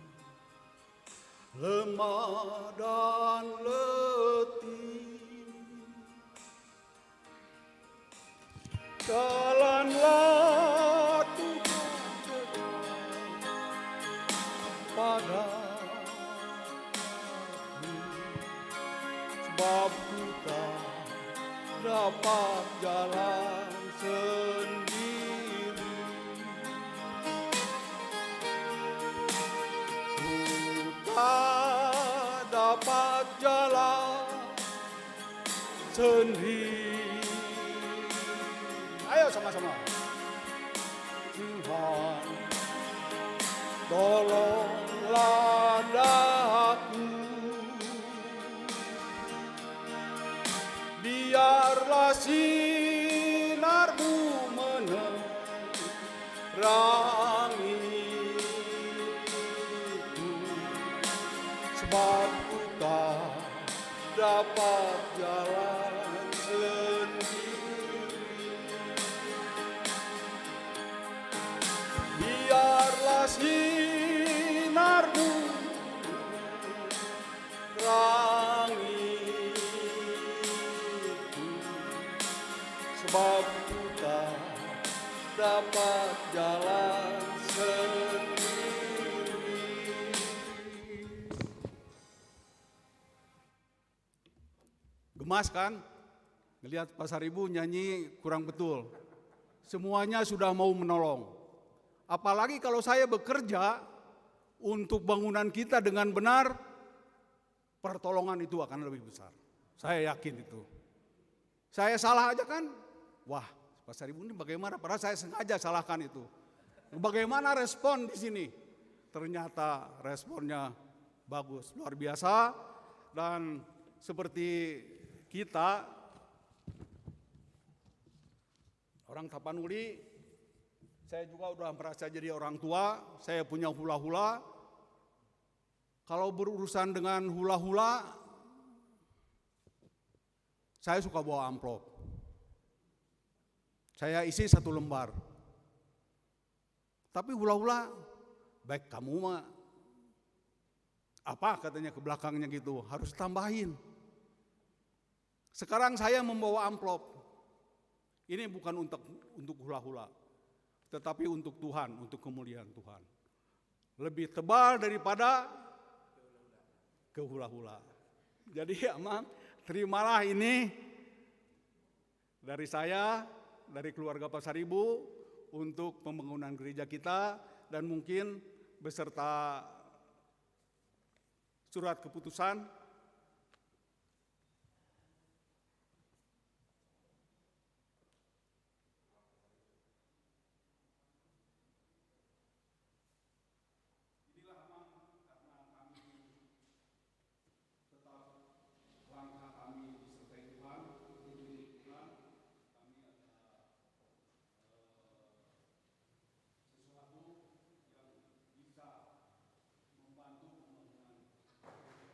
Lemah dan letih, jalanlah Tuhan padaku, sebab ku tak dapat jalan sendiri. Ku tak dapat jalan sendiri. Ayo sama-sama. Tuhan, tolonglah daku. Biarlah sinar-Mu menerangiku, sebab ku tak dapat jalan sendiri. Biarlah sinar-Mu menerangiku, sebab ku tak dapat jalan sendiri. Gemas kan? Ngelihat Pasaribu nyanyi kurang betul. Semuanya sudah mau menolong. Apalagi kalau saya bekerja untuk bangunan kita dengan benar, pertolongan itu akan lebih besar. Saya yakin itu. Saya salah aja kan, wah, Pasaribu ini bagaimana? Padahal saya sengaja salahkan itu. Bagaimana respon di sini? Ternyata responnya bagus, luar biasa. Dan seperti kita, orang Tapanuli, saya juga udah merasa jadi orang tua, saya punya hula-hula. Kalau berurusan dengan hula-hula, saya suka bawa amplop. Saya isi satu lembar. Tapi hula-hula, baik kamu mah, apa katanya ke belakangnya gitu, harus tambahin. Sekarang saya membawa amplop. Ini bukan untuk, untuk hula-hula, tetapi untuk Tuhan, untuk kemuliaan Tuhan. Lebih tebal daripada ke hula-hula. Jadi, Amang, terimalah ini dari saya, dari keluarga Pasaribu, untuk pembangunan gereja kita, dan mungkin beserta surat keputusan. Inilah, Amang, karena kami tetap langkah kami disertai Tuhan, dipimpin Tuhan, kami ada, eh, sesuatu yang bisa membantu pembangunan.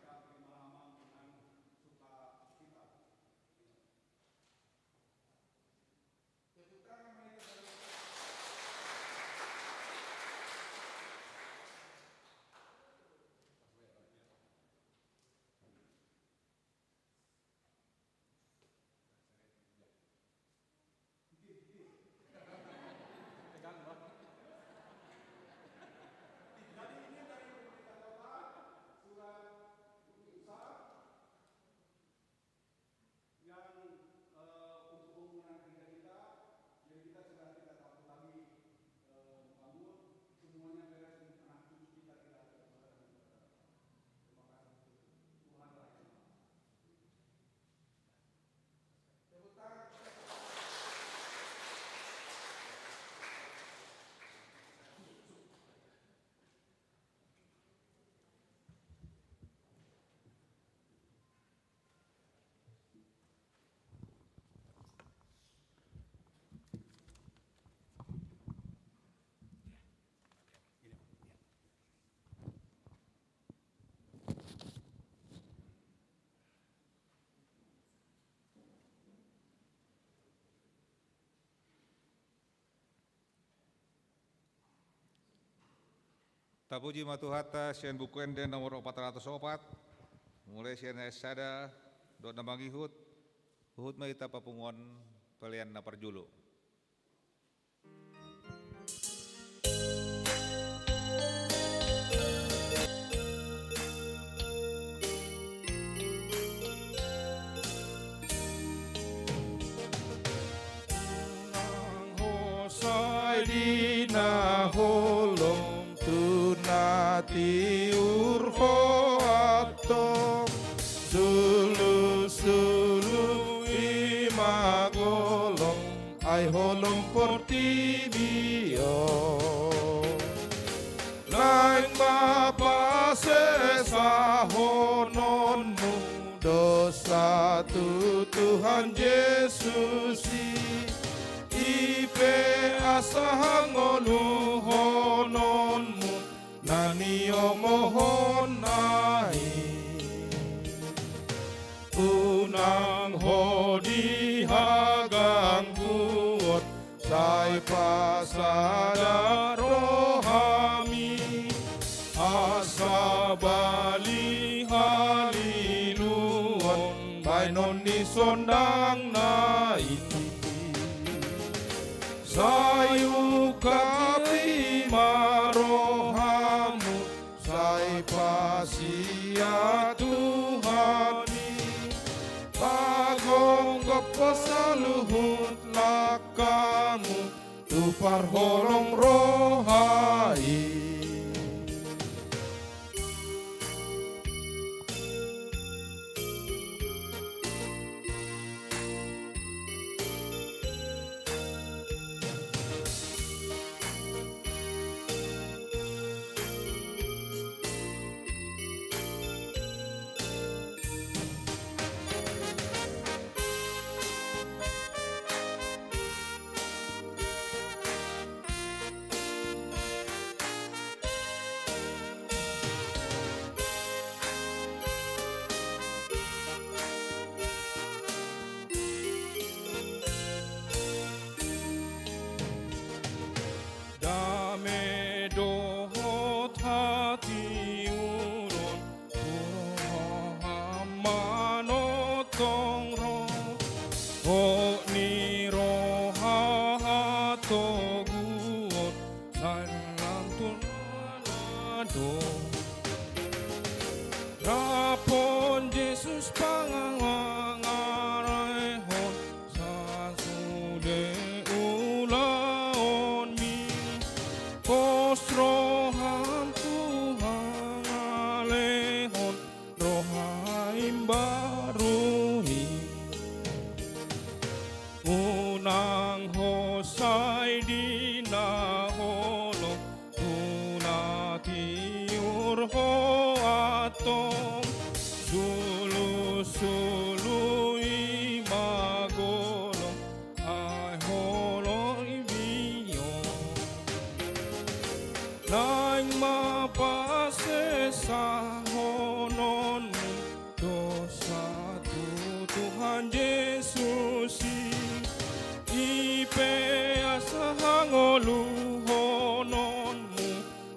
Kita terimalah Tapuji ma Tuhanta sian Buku Ende nomor opat ratus opat, mulai sian ayat sada dohot na mangihut, huhut ma hita papunguhon pelean na parjolo. Sai di na holong tu na tiur ho antong, sulu-sulu i ma golong ai holong portibi on. Naeng ma pasesahononmu dosa tu Tuhan Jesus i, i pe asa hangoluhononmu na niomohonna i. Unang ho dihagangguhon, sai pasada rohami, asa bali haliluon baenon ni sondangna i. Sai ungkapi ma rohamu, sai pasia Tuhan i, pagonggop ho saluhut langkamu tu parholong roha i. Dame dohot hatiuron, tu roham manongtong ro, hot ni roha hatoguon, sai lam tu na do. Raphon Jesus pangalehon, sasude ulaonmi, pos roham tu pangalehon roha imbaru i. Unang ho sai di na holong tu na tiur ho antong, sulu-sulu i ma golong ai holong i bion. Naeng ma pasesahononmu dosa tu Tuhan Jesus i, i pe asa hangoluhononmu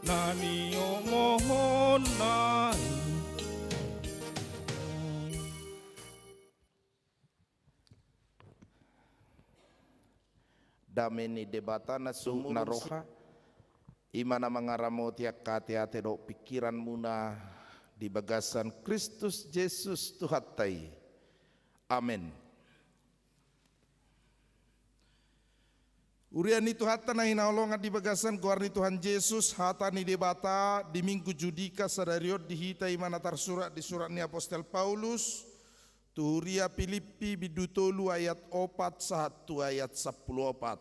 na niomohonna i. Dame ni Debata na suhut na roha, i ma na mangaramoti angka ateate dohot pingkiranmuna di bagasan Kristus Jesus Tuhanta i. Amen. Huria ni Tuhanta na hinaholongan di bagasan goar ni Tuhan Jesus, hata ni Debata di Minggu Judika sadari on di hita i ma na tarsurat di surat ni apostel Paulus tu huria Pilippi bindu tolu ayat opat sahat tu ayat sampulu opat.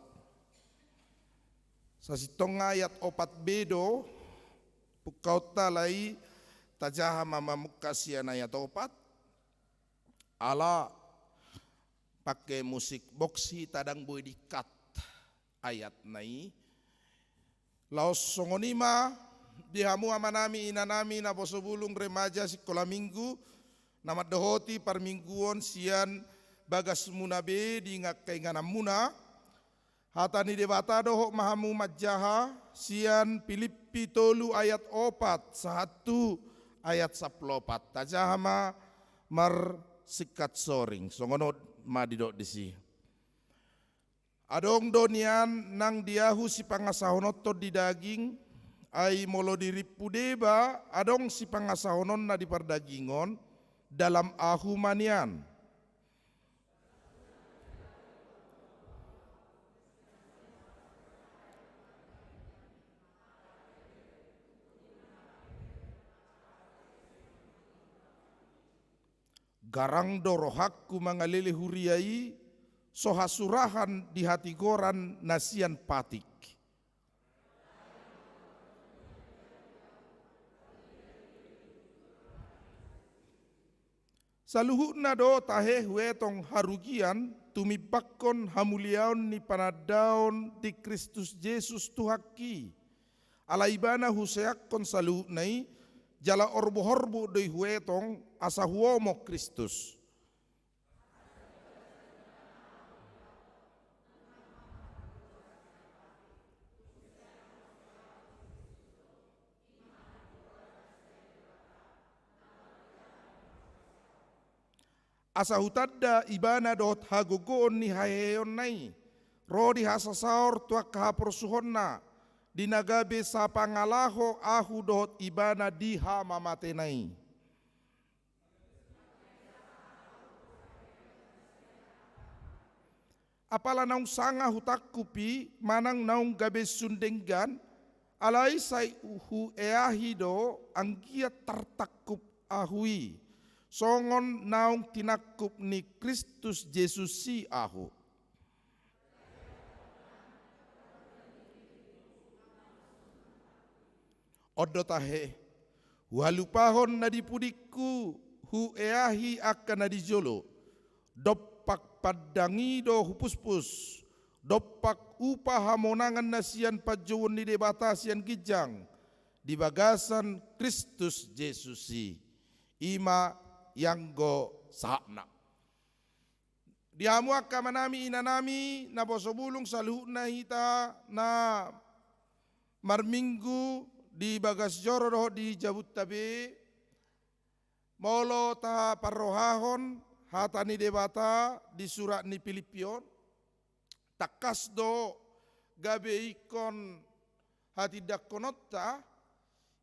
Sasintongna ayat opat be do pungkaonta, alai tajaha ma mamungka sian ayat opat. Ala pangke musik box hita, ndang boi di-cut ayatna i. Laos songon i ma di hamu amanami, inanami, naposo bulung, remaja, sikola minggu, na mandohoti parmingguon sian bagasmuna be di ingan haingananmuna. Hata ni Debata dohot ma hamu manjaha sian Pilippi tolu ayat opat sahat tu ayat sampulu opat. Tajaha ma marsingkat soring. Songon on ma didok disi. Adong do nian nang di ahu sipangasahononhon di daging, ai molo dirimpu deba adong sipangasahononna di pardagingon, dalam ahu ma nian. Garang do rohangku mangalele huria i, so hasurahan di hatigoran na sian patik. Saluhutna do tahe huetong harugian tumimbangkon hamuliaon ni panandaon di Kristus Jesus Tuhanki. Ala Ibana huseakkon saluhutna i, jala orbuk-orbuk do i huetong asa huomo Kristus. Asa hutanda Ibana dohot hagogoon ni haheheonna i, ro di hasasaor tu angka haporsuhonna, di na gabe sapangalaho ahu dohot Ibana di hamamatena i. Apala naung sanga hutangkup i manang naung gabe sun denggan, alai sai hueahi do anggiat tartangkup ahu i, songon naung tinangkup ni Kristus Jesus i ahu. On do tahe, huhalupahon na di pudingku, hueahi angka na di jolo. Dompak pandang i do hupuspus, dompak upa hamonangan na sian panjouon ni Debata sian ginjang, di bagasan Kristus Jesus i. I ma ianggo sahatna. Di hamu angka amanami, inanami, naposo bulung, saluhutna hita na marminggu di bagas joro dohot di jabunta be, molo taparrohahon hata ni Debata di surat ni Pilippi on, tangkas do gabe ingkon hatindangkononta,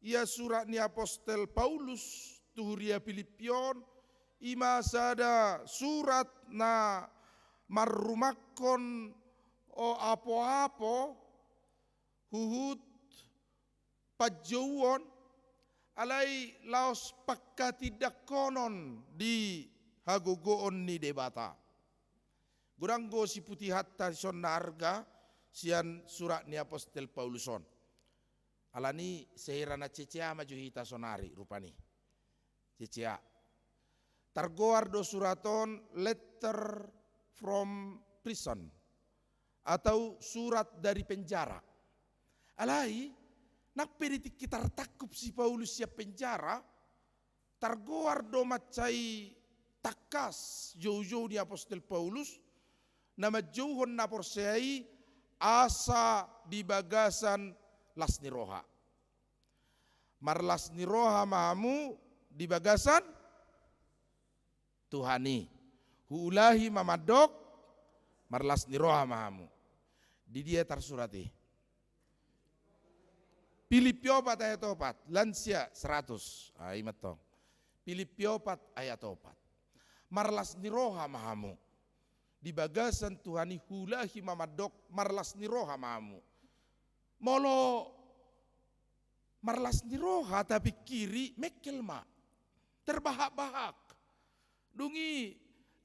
ia surat ni apostel Paulus tu huria Pilippi on, i ma sada surat na marrumangkon o apoapo, huhut panjouon, alai laos pangkatindangkonon di hagogoon ni Debata. Godang do siputihonta dison na arga sian surat ni apostel Paulus on. Alani sehira na cecea ma jo hita sonari rupani. Cecea. Targoar do surat on letter from prison atau surat dari penjara. Alai, nang pe di tingki tartangkup si Paulus sian penjara, targoar do mansai tangkas joujou ni apostel Paulus, na manjouhon na porsea i asa di bagasan las ni roha. Marlas ni roha ma hamu di bagasan Tuhan i. Huulahi ma mandok, marlas ni roha ma hamu. Di dia tarsurat i? Pilippi opat ayat opat, lansia seratus. Ah, i ma tong. Pilippi opat ayat opat. Marlas ni roha ma hamu. Di bagasan Tuhan i, huulahi ma mandok, marlas ni roha ma hamu. Molo marlas ni roha tapingkiri, mengkel ma. Terbahak-bahak. Dung i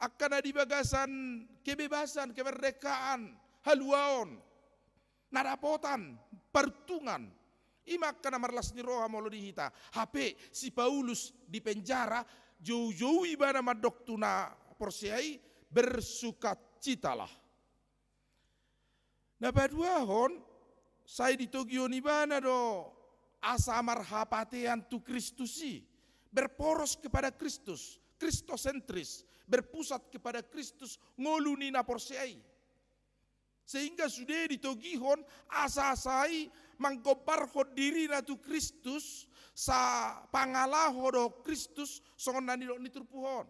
angka na di bagasan kebebasan, kemerdekaan, haluaon, na dapotan, paruntungan. I ma angka na marlas ni roha molo di hita. Hape si Paulus di penjara, joujou ibana mandok tu na porsea i, bersukacitalah. Na paduahon, sai ditogihon ibana do asa marhapatean tu Kristus i, berporos kepada Kristus, kristosentris, berpusat kepada Kristus, ngolu ni na porsea i. Sehingga sude ditogihon asa-asa i manggombarhon dirina tu Kristus, sapangalaho dohot Kristus, songon na nidok ni turpuk on.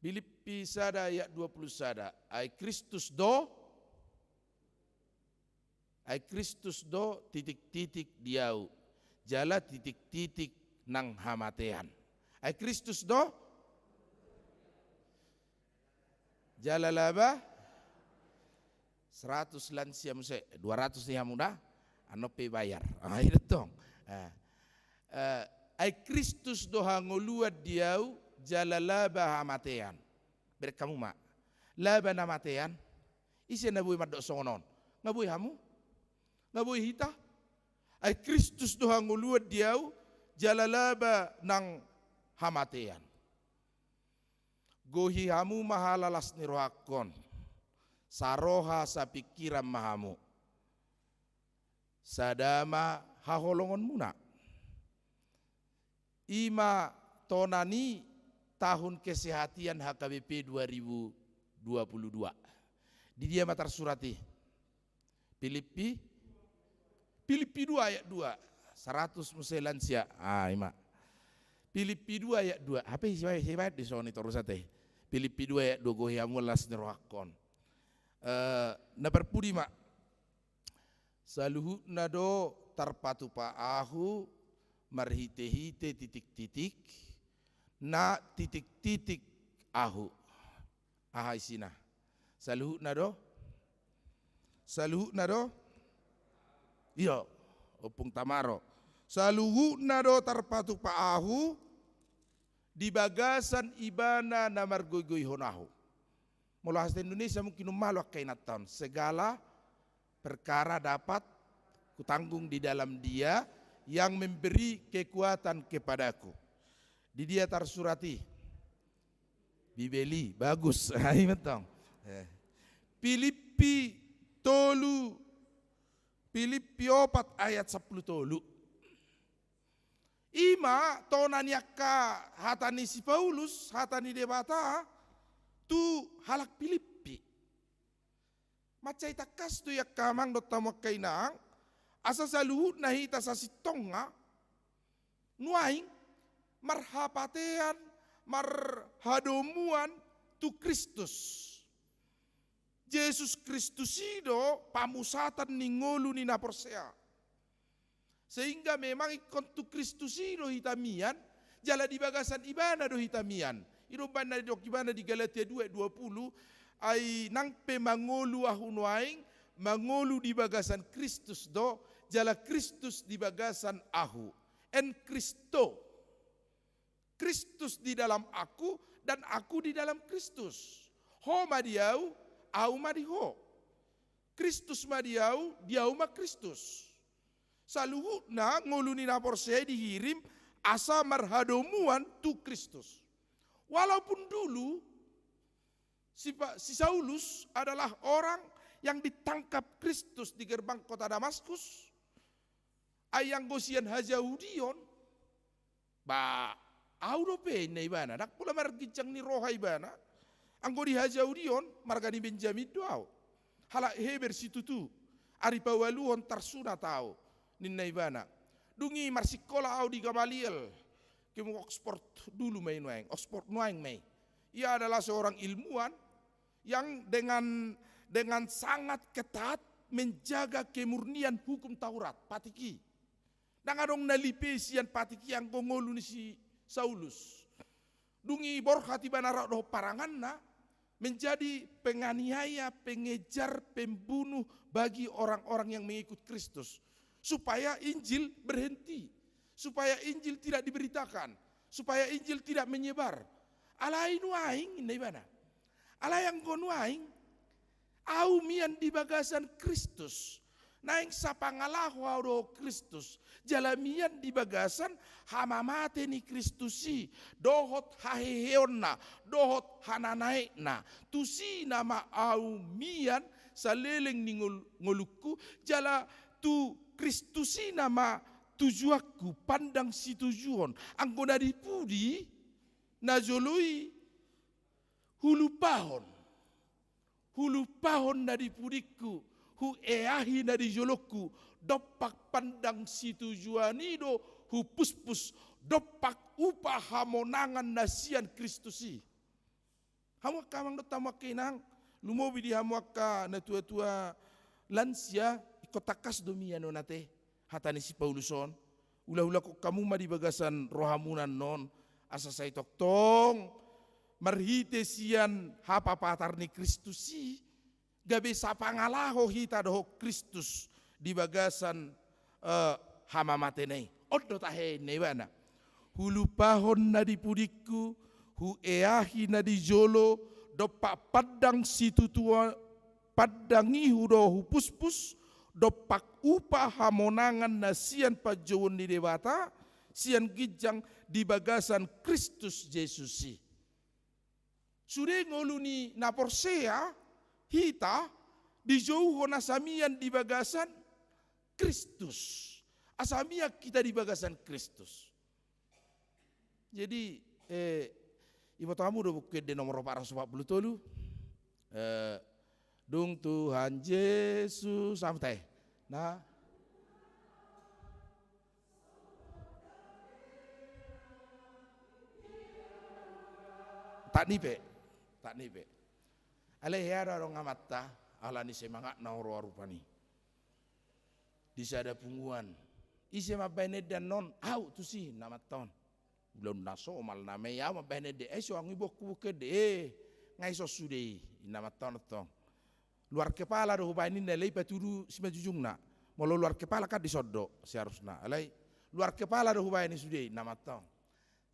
Pilippi sada ayat dua puluh sada, ai Kristus do, ai Kristus do titik-titik di ahu, jala titik-titik nang hamatean. Ai Kristus do, jala laba, seratus lansia muse, dua ratus ni hamu da, annon pe bayar. Ah, i do tong. Ah. Eh, ai Kristus do hangoluan di ahu, jala laba hamatean. Berek hamu ma. Laba na matean. Ise na boi mandok songon on? Nga boi hamu? Nga boi hita? Ai Kristus do hangoluan di ahu, jala laba nang hamatean. Gohi hamu ma halalas ni rohangkon. Saroha sapingkiran ma hamu. Sada ma haholongonmuna. I ma tona ni tahun kesehatan H K B P dua ribu dua puluh dua. Di dia ma tarsurat i? Pilippi, Pilippi dua ayat dua. Seratus muse lansia. Ah, i ma. Pilippi dua ayat dua. Hape si, si baen di soni torus ate. Pilippi dua ayat dua, gohi hamu las ni rohangkon. Eh, na parpudi ma. Saluhutna do tarpatupa ahu marhite-hite titik-titik, na titik-titik ahu. Aha isina? Saluhutna do? Saluhutna do? Iyo, Ompung Tamaro. Saluhutna do tarpatupa ahu di bagasan Ibana na margoigoihon ahu. Molo hasa Indonesia mungkin umalo angka inanta on. Segala perkara dapat kutanggung di dalam Dia yang memberi kekuatan kepadaku. Di dia tarsurat i? Bibel i, bagus. Ah, i ma tong. Eh. Pilippi tolu, Pilippi opat ayat sampulu tolu. I ma tona ni angka hata ni si Paulus, hata ni Debata, tu halak Pilippi. Mansai tangkas do i angka amang dohot hamu angka inang, asa saluhutna hita sasintongna, nuaeng marhapatean, marhadomuan tu Kristus. Jesus Kristus i do pamusatan ni ngolu ni na porsea. Sehingga memang ingkon tu Kristus i do hita mian, jala di bagasan Ibana do hita mian. I do umbahen na didok Ibana di Galatia dua ayat dua puluh, ai nang pe mangolu ahu nuaeng, mangolu di bagasan Kristus do, jala Kristus di bagasan ahu. En Christo. Kristus di dalam aku, dan aku di dalam Kristus. Ho ma di ahu, ahu ma di ho. Kristus ma di ahu, di ahu ma Kristus. Saluhutna ngolu ni na porsea i dihirim asa marhadomuan tu Kristus. Walaupun dulu si, si Saulus adalah orang yang ditangkap Kristus di gerbang kota Damaskus, ai anggo sian hajahudion, ba, ahu dope, ninna ibana, ndang pola marginjang ni roha ibana. Anggo di hajahudion, marga ni Benjamin do ahu. Halak Heber situtu, ari paualuhon tarsunat ahu, ninna ibana. Dung i marsikola ahu di Gamaliel, kemu Oxford dulu ma i nuaeng, Oxford nuaeng ma i. Ia adalah seorang ilmuwan yang dengan, dengan sangat ketat menjaga kemurnian hukum Taurat, patik i. Ndang adong na lipe sian patik i anggo ngolu ni si Saulus. Dung i borhat ibana rap dohot paranganna, menjadi penganiaya, pengejar, pembunuh bagi orang-orang yang mengikut Kristus. Supaya Injil berhenti, supaya Injil tidak diberitakan, supaya Injil tidak menyebar. Alai nuaeng, ninna ibana. Alai anggo nuaeng, ahu mian di bagasan Kristus. Naeng sapangalaho ahu dohot Kristus. Jala mian di bagasan hamamate ni Kristus i. Dohot haheheonna, dohot hananaekna. Tusi nama ahu mian saleleng ni ngol-, ngolungku. Jala tu Kristus i nama tujuanku, pandang situjuon. Anggo na di pudi, na jolo i, hulupahon. Hulupahon na di pudingku, hueahi na di jolongku, dompak pandang situjuan i do hupuspus, dompak upa hamonangan na sian Kristus i. Hamu angka amang dohot hamu angka inang, lumobi di hamu angka natuatua lansia, ingkon tangkas do mian on ate hata ni si Paulus on. Ulahulahon hamu ma di bagasan rohamuna annon, asa sai tongtong marhite sian hapapatar ni Kristus i, gabe sapangalaho hita dohot Kristus di bagasan, eh, hamamatena i. On do tahe ninna ibana. Hulupahon na di pudingku, hueahi na di jolo, dompak pandang situtua, pandang i hu do hupuspus, dompak upa hamonangan na sian panjouon ni Debata, sian ginjang di bagasan Kristus Jesus i. Sude ngolu ni na porsea, hita, dijouhon asa mian di bagasan Kristus. Asa mian hita di bagasan Kristus. Jadi, eh, iboto hamu do Buku Ende nomor opat ratus opat pulu tolu. Eh, dung Tuhan Jesus, sampe, eh. Nah, tak nipe, tak nipe. Alai hea do adong amanta, ala ni semangatna huroha rupani. Di sada punguan. Ise mambahen ende annon, au tusi, inna amanta on. Ulaon na somal nama i, au mambahen ende. Eh, so, au nunga diboan Buku Ende. Eh, nga dison sude i, inna amanta on tong. Luar kepala do hubahen ninna, alai patudu simanjujungna. Molo luar kepala kan dison do seharusna. Alai luar kepala do hubahen i sude i, inna amanta on.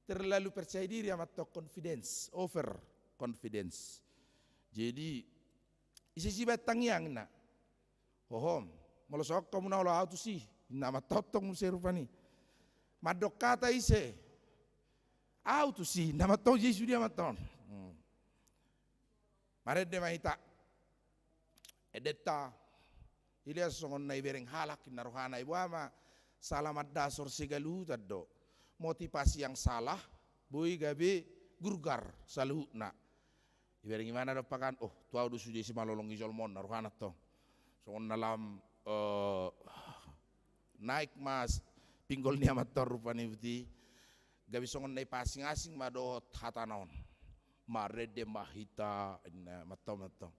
Terlalu percaya diri amanta on, confidence, over confidence. Jadi, ise sibahen tangiang, inna. Hohom, molo songon i hamu na olo, au tusi, inna amanta on tong muse rupani. Mandok hata ise, au tusi, inna amanta on, Jesus dia amanta on. Hmm. Marende ma hita. Endenta, dilehon songon na dibereng halak, inna rohana, i boha ma, sala mandasor segaluhutan do. Motivasi yang salah, boi gabe gurgar saluhutna. Dibereng ibana dompak an, oh, tu au do sude simalolong i jolma on, inna rohana tong. Songon na lam, eh, naik ma s-, pinggol ni amanta on rupani buti. Gabe songon na dipasingasing ma dohot hatana on. Marende ma hita, inna amanta on, amanta on.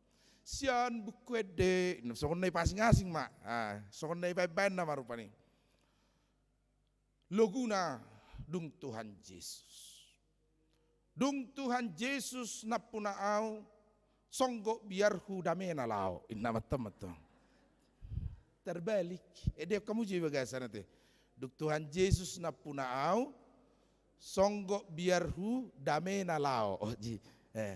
Sian Buku Ende, inna, songon na dipasingasing ma. Ah, songon na dibahenbahen nama rupani. Loguna dung Tuhan Jesus. Dung Tuhan Jesus nampuna au, songgop biarhu damena laho, inna amanta on, amanta on. Terbalik. Eh, didok hamu jo i bagasan ate. Dung Tuhan Jesus nampuna au, songgop biarhu damena laho. Oh, ji. Eh.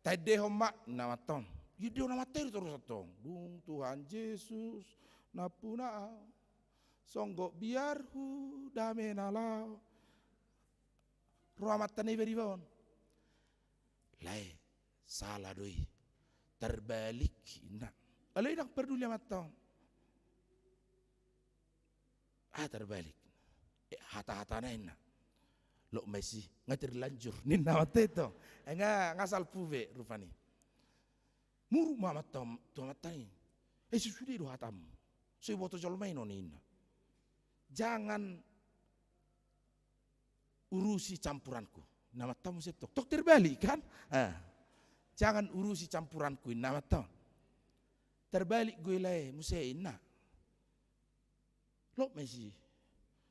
Taendehon ma, inna amanta on. Iendehon amanta i do torus antong. Dung Tuhan Jesus nampuna au, songgop biarhu damena laho. Ro amanta na iba-iba on. Lae, sala do i. Terbalik, inna. Alai ndang parduli amanta on. Ah, terbalik. Eh, hata-hatana, inna. Lok ma disi, nga terlanjur, ninna amanta i tong. Eh, nga, nga salpu be rupani. Muruk ma amanta on tu amanta i. Eh, so sude do hatamu. So diboto jolma i on, inna. Jangan urusi campuranku, inna amanta on muse tong. Tong terbalik kan? Ah. Jangan urusi campuranku, inna amanta on. Terbalik do i, lae, muse, inna. Lok ma disi.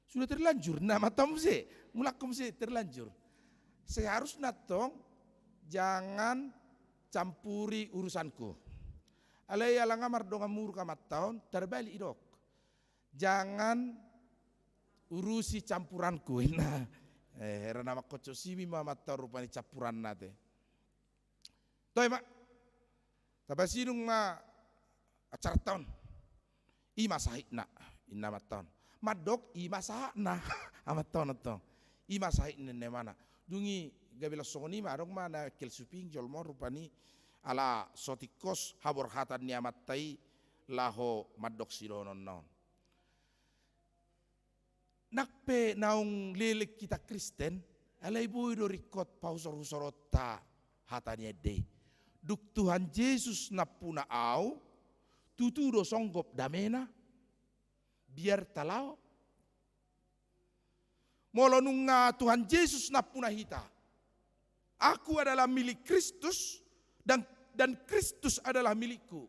Sudah terlanjur, inna amanta on muse. Mulak ho muse, terlanjur. Seharusna tong, jangan campuri urusanku. Alai ala nga mardongan muruk amanta on, terbalik didok. Jangan urusi campuranku, inna. Eh, hera na mangkonsumsi mi ma amanta on rupani campuranna ate. Toe ma. Tapasidung ma acaranta on. I ma sahitna, inna amanta on. Mandok i ma sahatna, amanta on tong. I ma sahitna, inna ibana. Dung i gabe laos songon i ma, adong ma na kelsupi jolma on rupani, ala so tingkos haborhatan ni amanta i laho mandok sidohononna on. Nang pe naung leleng hita Kristen, alai boi do ringkot pahusorhusoronta hata ni ende i. Dung Tuhan Jesus nampuna au, tutu do songgop damena, biarta laho. Molo nunga Tuhan Jesus nampuna hita, "Aku adalah milik Kristus, dan, dan Kristus adalah milikku."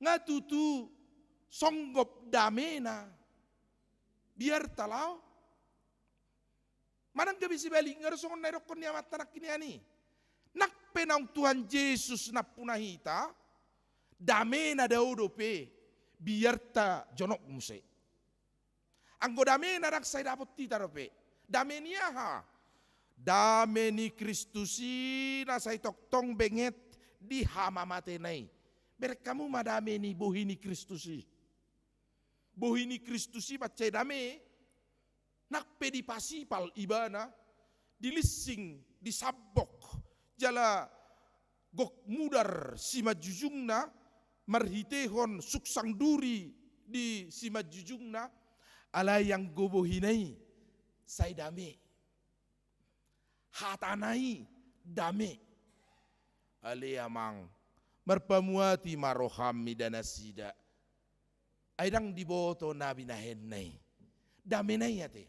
Nga tutu songgop damena, biarta laho. Manang gabe sibalik, nga do songon na idokkon ni amanta nangkin i. Nang pe naung Tuhan Jesus nampuna hita, damena dao dope, biarta jonok muse. Anggo damena ndang sai dapot hita dope. Dame ni aha? Dame ni Kristus i na sai tongtong benget di hamamatena i. Bereng hamu ma dame ni bohi ni Kristus i. Bohi ni Kristus i mansai dame, nang pe dipasipal ibana, dilinsing, disambok, jala gok mudar simanjujungna, marhitehon suksang duri di simanjujungna, alai anggo bohina i sai dame. Hatana i dame. Ale Amang, marpamuati ma roham mida nasida. Ai ndang diboto na binahenna i. Damena i ate.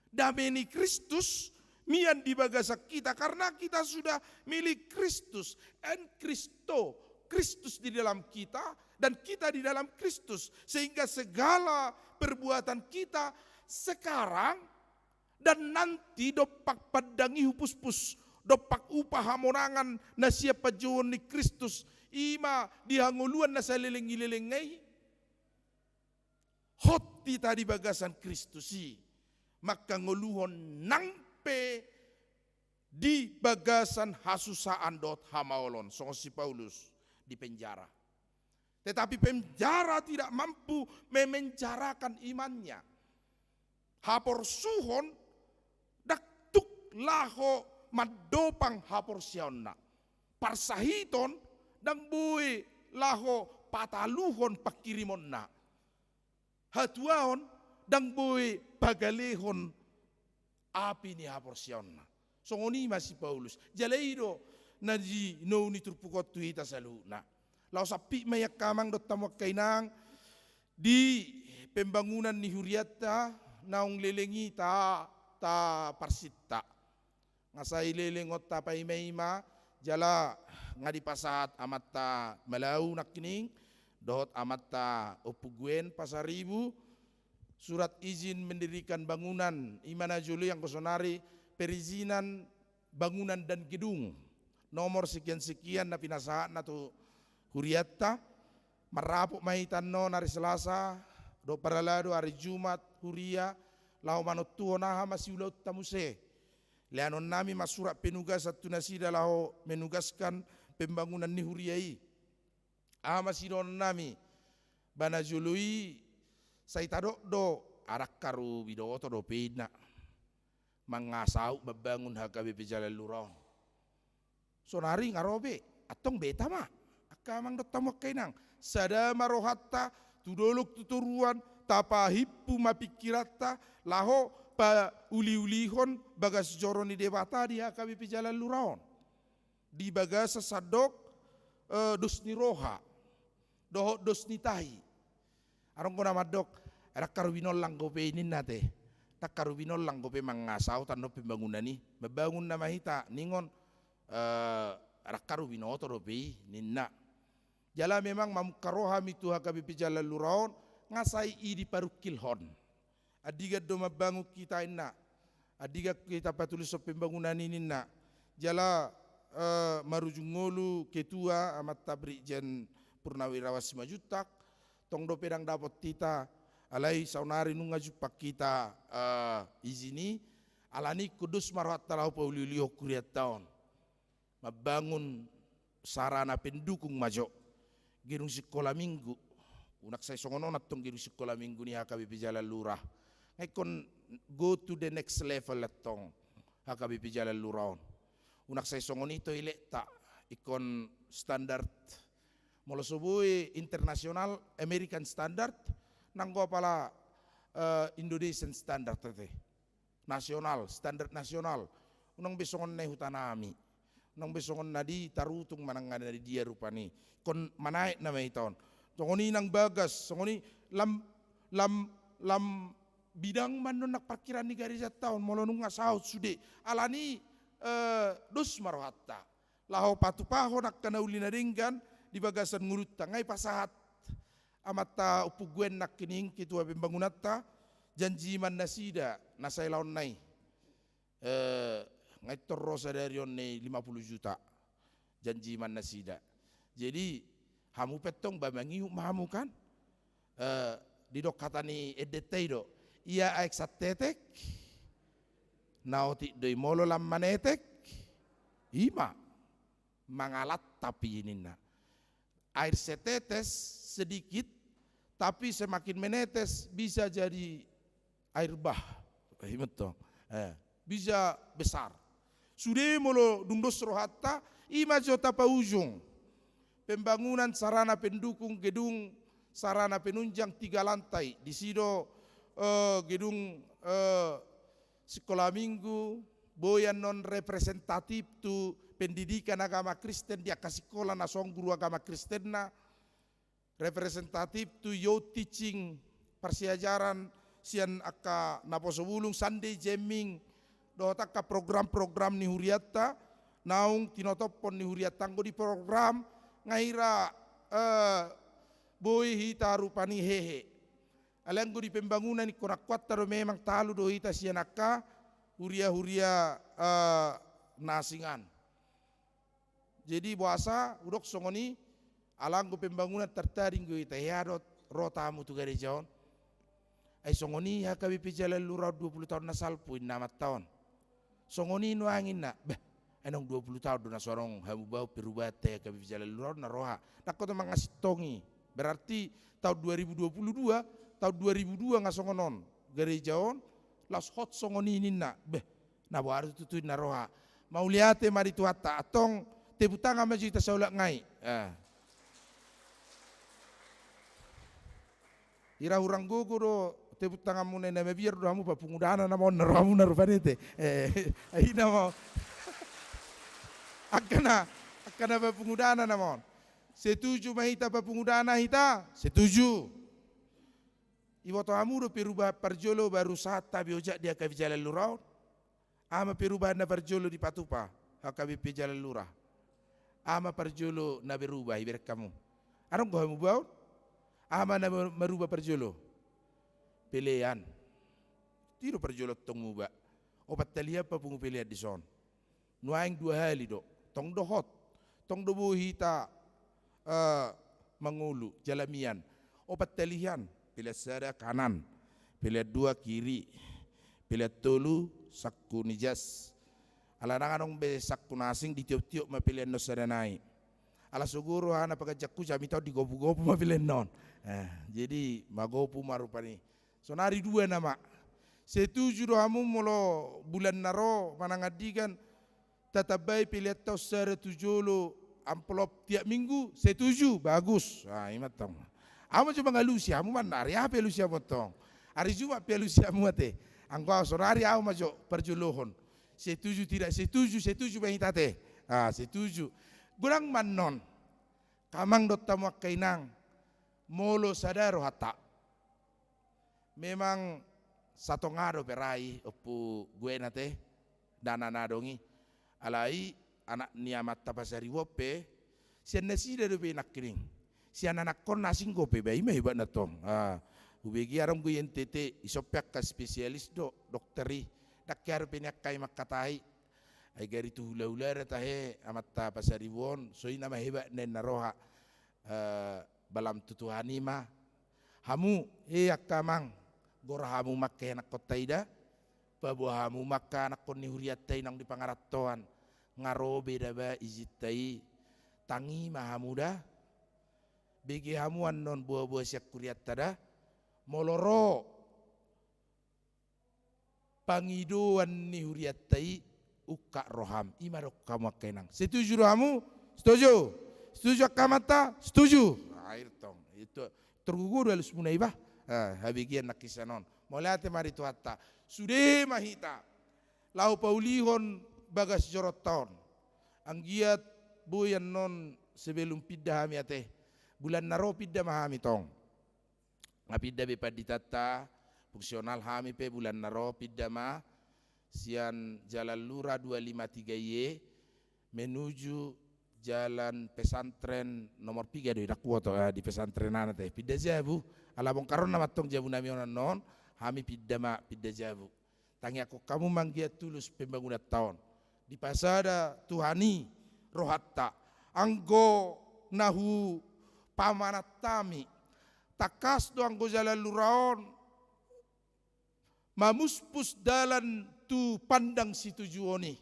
Dame ni Kristus mian di bagasan kita, karena kita sudah milik Kristus. En Christo, Kristus di dalam kita, dan kita di dalam Kristus. Sehingga segala perbuatan kita sekarang dan nanti dompak pandangi hupuspus, dompak upa hamonangan na sian panjouon ni Kristus, i ma di hangoluan na saleleng ni lelengna i. Hot hita di bagasan Kristus i, mangkangoluhon nang pe di bagasan hasusaan dohot hamaolon, songon si Paulus di penjara. Tetapi penjara tidak mampu memenjarakan imannya. Haporsuhon ndang tuk laho mandopang haporseaonna. Parsahiton ndang boi laho pataluhon pangkirimonna. Hatuaon ndang boi pagalehon api ni haporseaonna. Songon i ma si Paulus. Jala i do na jinou ni turpuk on tu hita saluhutna. Laho sampit ma i angka amang dohot hamu angka inang, di pembangunan ni hurianta naung leleng i ta, taparsinta. Nga sai leleng on tapaimaima, jala nga dipasahat amanta Malau nangkining, dohot amanta Ompu Gwen Pasaribu, surat izin mendirikan bangunan, i ma na jolo i anggo sonari perizinan bangunan dan gedung, nomor sekian-sekian na pinasahatna tu hurianta, marrapot ma hita annon ari Selasa, dohot parhalado ari Jumat, huria, laho manontuhon aha ma siulaonta muse. Leanonnami ma surat penugasan tu nasida laho menugaskan pembangunan ni huria i. Aha ma sidohononnami, ba na jolo i sai tadok do, ndang haru binoto dope inna, mangasaut mambangun H K B P Jalan Lura on. Sonari nga ro be, antong beta ma. Angka amang dohot hamu angka inang, sada ma rohanta, tu dolok tu toruan, tapahimpu ma pingkiranta, laho pauliulihon bagas joro ni Debata di H K B P Jalan Lura on. Di bagasan sandok, eh, dos ni roha dohot dos ni tahi. Adong do na mandok, ndang haru binollang dope ninna ate. Ndang haru binollang dope mangasaut annon pembangunan i. Mambangun nama hita ningon, eh, ndang haru binoto dope i ninna. Jala memang mamungka roha hami tu H K B P Jalan Lura on, nga sai i diparungkilhon. Andigan do mambangun hita inna. Andigan hita patulus pembangunan i ninna. Jala, eh, marujung ngolu ketua amanta Brigjen Purnawirawan Simanjuntak, tong dope ndang dapot hita, alai saonari nunga jumpang hita, eh, izin i, alani i ingkon dos ma rohanta laho pauliulihon hurianta on. Mambangun sarana pendukung ma jo. Gedung sikola minggu. Unang sai songon on antong gedung sikola minggu ni H K B P Jalan Lura. Nga ingkon go to the next level antong H K B P Jalan Lura on. Unang sai songon i toiletta. Ingkon standar. Molo so boi internasional, American standard, nanggo apala, eh, Indonesian standard ate. Nasional, standar nasional. Unang be songon na i hutanami. nang be songon na di Tarutung manang na di dia rupani. Ingkon manaek nama hita on. Songon i nang bagas, songon i lam, lam, lam bidang ma annon nang parkiraan ni garejanta on, molo nunga saut sude. Alani, eh, dos ma rohanta. Laho patupahon angka na uli na denggan di bagasan ngolunta. Nga i pasahat amanta Ompu Gwen nangkining ketua pembangunanta, janji ma nasida na sai laonna i. Eh, nga i torro sadari on ni lima puluh juta. Janji ma nasida. Jadi, hamu pe antong ba mangihut ma hamu kan? Eh, didok hata ni endenta i do. Ia aek satetek, na otik do i molo lam manetek, i ma. Mangalap tapi ninna. Air setetes sedikit, tapi semakin menetes bisa jadi air bah. Ima antong. Eh, bisa besar. Sude molo dung dos rohanta, i ma jo tapaujung. Pembangunan sarana pendukung gedung, sarana penunjang tiga lantai. Disi do, eh, gedung, eh, sikola minggu, boi annon representatif tu pendidikan agama Kristen di angka sikola na songon guru agama Kristenna, representatif tu youth teaching, parsiajaran sian angka naposo bulung, Sunday jamming, dohot angka program-program ni hurianta, naung tinotophon ni hurianta. Anggo di program, nga hira, eh, boi hita rupani hehe. Alai anggo di pembangunan ingkon akuanta do memang talu do hita sian angka huria-huria, eh, na asing an. Jadi boasa hudok songon i, ala anggo pembangunan tartaring do hita, hea do ro hamu tu gareja on. Ai songon i H K B P Jalan Lura on dua puluh taon na salpu inna amanta on. Songon i nuaeng inna, bah, ai naung dua puluh taon do na so adong hamubaon perubahan tu H K B P Jalan Lura on na roha. Nangkok do mangasintong i. Berarti taon dua ribu dua puluh dua, taon dua ribu dua nga songon on. Gareja on, laos hot songon i ninna. Beh, na boha do tutu inna roha. Mauliate ma di Tuhanta, antong tepuk tangan ma jo hita saulak nga i. Eh. Hira hurang gogo do tepuk tanganmuna i, na mabiar do hamu, papungudana nama on na rohamuna rupani ate. Eh, i nama on. Angka na, angka na papungudana nama on. Setuju ma hita papungudana hita? Setuju. Iboto hamu do perubahan parjolo baru sahat tabi ojak di H K B P Jalan Lura on? Aha ma perubahan na parjolo dipatupa H K B P Jalan Lura? Aha ma parjolo na berubah ibereng hamu? Adong do hamubaon? Aha ma na marubah parjolo? Pelean. I do parjolo tong muba. Opat hali hamu papungu pelean dison. Nuaeng dua hali do. Tong do hot. Tong do boi hita, eh, mangolu jala mian. Opat hali hian, pelean sada kanan, pelean dua kiri, pelean tolu sangku ni jas. Ala ndang adong be sangku na asing, ditiop-tiop ma pelean on sada nai. Ala so guru aha na paganjangku, jamita on digopu-gopu ma pelean on. Eh, jadi magopu ma rupani. Sonari dua nama. Setuju do hamu molo bulan na ro manang andigan tatambai peleanta on sada tu jolo amplop tiap minggu? Setuju, bagus. Ah, ima tong. Ahu ma jo mangalusi hamu, manang ari aha pe alusi hamu tong? Ari Jumat pe alusi hamu ate. Anggo ahu sonari ahu ma jo parjolohon. Setuju tidak setuju, setuju ma hita ate. Ah, setuju. Godang ma annon. Angka amang dohot hamu angka inang. Molo sada rohanta. Memang satonga dope ra i Ompu Gwen ate, dana na adong i. Alai anak ni amanta Pasaribu on pe, sian nasida dope i nangkining. Sian anakkon na asing dope, ba ima hebatna tong. Ah, hubege adong do i N T T, ison pe angka spesialis do, dokter i. Ndang hea dope nian hami mangkatai. Ai gari tu hula-hula do tahe amanta Pasaribu on, so i nama hebatna inna roha. Eh, balam tu Tuhan i ma. Hamu, he angka amang, gora hamu ma angka ianakkonta i da, paboa hamu ma angka anakkon ni hurianta i naung di pangarantoan, nga ro be daba izinta i, tangi ma hamu da, bege hamu annon boa-boa sian hurianta da, molo ro pangidoan ni hurianta i, ungkap roham. Ima dok hamu angka inang. Setuju do hamu? Setuju. Setuju angka amanta? Setuju. Akhir tong. Itu. Tergogo do alusmuna iba. Ah, habegean nangkin sian on. Mauliate ma di Tuhanta. Sude ma hita. Laho paulihon bagas joronta on. Anggiat boi annon sebelum pinda hami ate. Bulan na ro pinda ma hami tong. Nga pinda be panditanta, fungsional hami pe bulan na ro pinda ma sian Jalan Lura dua lima tiga i e menuju Jalan Pesantren nomor piga do i, ndang huboto, eh, di pesantren an ate. Pinda jabu, ala bongkar on nama tong jabu nami on annon, hami pinda ma, pinda jabu. Tangiangkon hamu ma anggiat tulus pembangunanta on. Dipasada Tuhan i rohanta. Anggo na hupamanat hami, tangkas do anggo Jalan Lura on mamuspus dalan tu pandang situjuon i.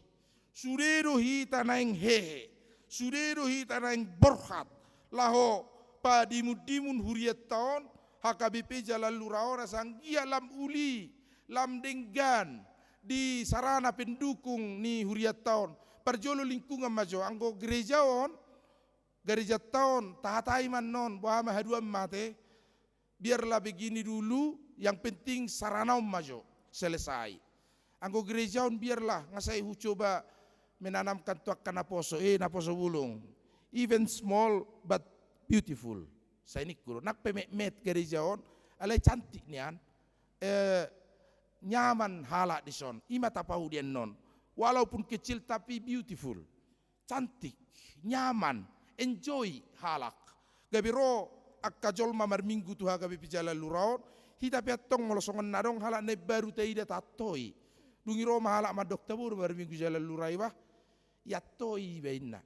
Sude do hita naeng hehe, sude do hita naeng borhat, laho padimundimun hurianta on, H K B P Jalan Lura on, asa anggiat lam uli, lam denggan di sarana pendukung ni hurianta on. Parjolo lingkungan ma jo, anggo gereja on, gerejanta on, tahatai ma annon, boha ma haduan ma ate, biarlah begini dulu, yang penting sarana on ma jo selesai. Anggo gereja on biarlah, nga sai hucoba menanamkan tu angka naposo, eh, naposo bulung. Even small but beautiful. Sai ningku do, nang pe metmet gereja on, alai cantik nian, eh, nyaman halak dison, i ma tapaudi annon. Walaupun kecil tapi beautiful. Cantik, nyaman, enjoy halak. Gabe ro angka jolma marminggu tu H K B P Jalan Lura on, hita pe antong molo songon na adong halak na imbaru taida taantoi. Dung i ro ma halak mandok tabo do marminggu Jalan Lura i bah, iantoi iba inna.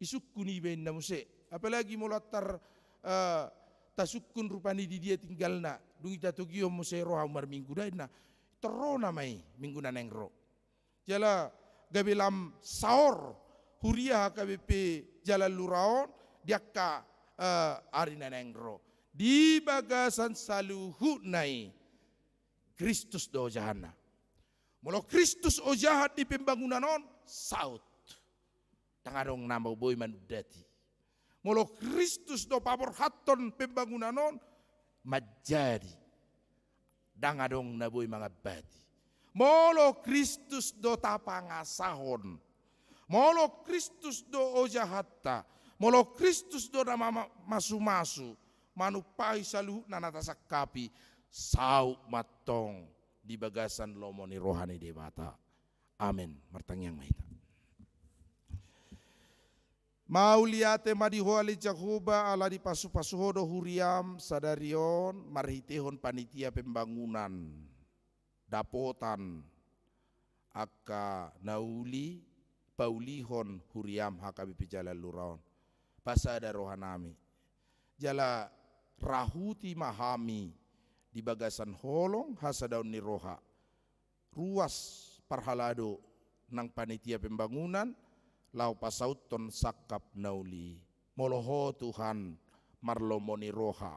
Isungkun iba inna muse. Apalagi molo antar, eh, tasungkun rupani di dia tinggalna. Dung i tatogihon muse ro hamu marminggu da inna. Torrona ma i minggu na naeng ro. Jala gabe lam saor huria H K B P Jalan Lura on di angka, eh, ari na naeng ro. Di bagasan saluhutna i Kristus do ojahanna. Molo Kristus ojahan di pembangunan on, saut. Ndang adong na boi manundati. Molo Kristus do paborhathon pembangunan on, manjadi. Ndang adong na boi mangambati. Molo Kristus do tapangasahon, molo Kristus do ojahanta, molo Kristus do na ma-, ma-, masumasu, manumpahi saluhutna na tasangkapi, saut ma antong di bagasan lomo ni roha ni Debata. Amen. Martangiang ma hita. Mauliate ma di Ho ale Jahowa, ala dipasupasu Ho do huriaM sadari on marhitehon panitia pembangunan, dapotan angka na uli paulihon huriaM H K B P Jalan Lura on. Pasada rohanami. Jala rahuti ma hami di bagasan holong hasadaon ni roha. Ruas parhalado nang panitia pembangunan, laho pasauthon sangkap na uli i. Molo Ho Tuhan marlomo ni roha,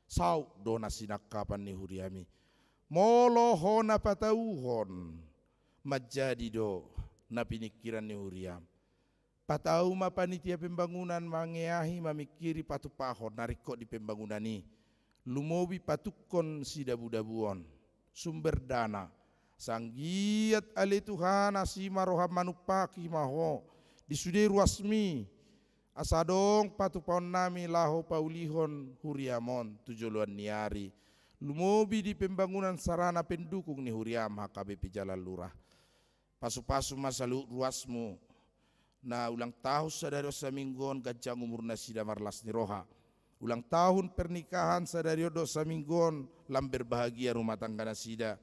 saut do na sinangkapan ni huriaMi. Molo Ho na patauhon, manjadi do na piningkiran ni huriaM. Patau ma panitia pembangunan mangeahi, mamingkiri, patupahon na ringkot di pembangunan i. Lumobi patungkon sidabudabuon, sumber dana. Asa anggiat ale Tuhan, asi ma rohaM, manumpahi ma Ho di sude ruasMi, asa adong patupaonnami laho paulihon huriaM on tu joloan ni ari. Lumobi di pembangunan sarana pendukung ni huriaM H K B P Jalan Lura. Pasupasu ma saluhut ruasMu na ulang tahun sadari on saminggu on, ganjang umur nasida, marlas ni roha. Ulang tahun pernikahan sadari on dohot saminggu on, lam berbahagia rumah tangga nasida.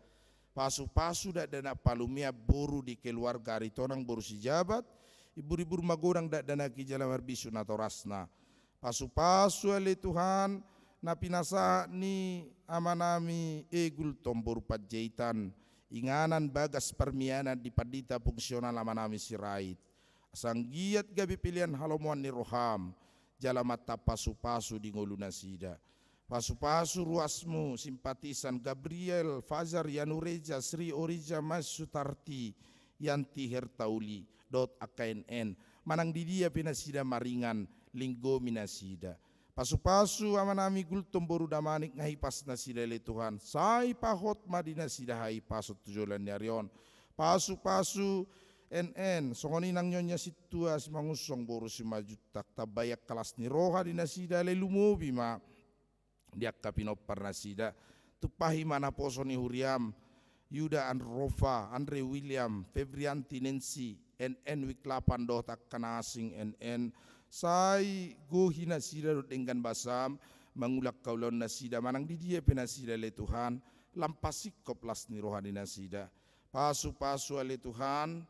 Pasupasu dakdanak Palumian, boru di keluarga Aritonang, boru Sijabat, imbur-imbur magodang dakdanak i jala marbisuk natorasna. Pasupasu ale Tuhan na pinasahat ni amanami E Gultom boru Panjaitan, inganan bagas parmianan di pandita fungsional amanami Sirait. Asa anggiat gabe pelean halomoan ni rohaM, jala mantap pasupasu di ngolu nasida. Pasupasu ruasMu simpatisan Gabriel, Fajar, Yanureja, Sri, Orija, Mas, Sutarti, Yanti, Hertauli, dohot angka N N. Manang di dia pe nasida maringan, linggomi nasida. Pasupasu amanami Gultom boru Damanik, nga hipas nasida ale Tuhan. Sai pahot ma di nasida hahipason tu joloan ni ari on. Pasupasu N N, songon i nang Nyonya Sintua Simangunsong boru Simanjuntak, tambai angka las ni roha di nasida, ale lumobi ma di angka pinompar nasida. Tumpahi ma naposo ni huriam, Yuda Androfa, Andre William, Febrianti Nancy, N N Wiklapan dohot angka na asing N N. Sai gohi nasida dohot denggan basam, mangula angka ulaon nasida, manang di dia pe nasida ale Tuhan, lam pasingkop las ni roha di nasida. Pasu-pasu ale Tuhan,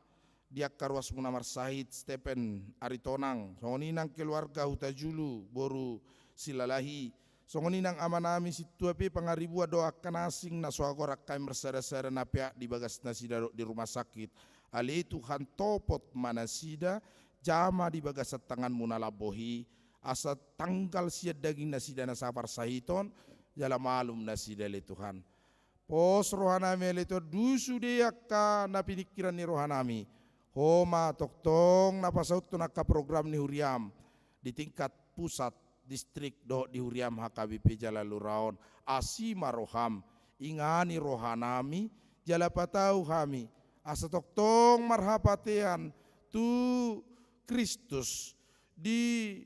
di angka ruasmuna marsahit, Stephen Aritonang, songon i nang keluarga Hutajulu, boru Silalahi, songon i nang amanami Sintua pe Pangaribuan dohot angka na asing na so agorang hami marsada-sada na peak di bagas nasida dohot di rumah sakit. Ale Tuhan, topot ma nasida, jama di bagasan tanganmu na lambok i, asa tanggal sian daging nasida na saparsahiton, jala malum nasida ale Tuhan. Pos rohanami ale Tuhan, dung sude angka na piningkiran ni rohanami. Ho ma tongtong na pasauthon angka program ni huriam di tingkat pusat, distrik dohot di huriam H K B P jala luraon. Asi ma roham, ingani rohanami, jala patau hami, asa tongtong marhapatean tu Kristus, di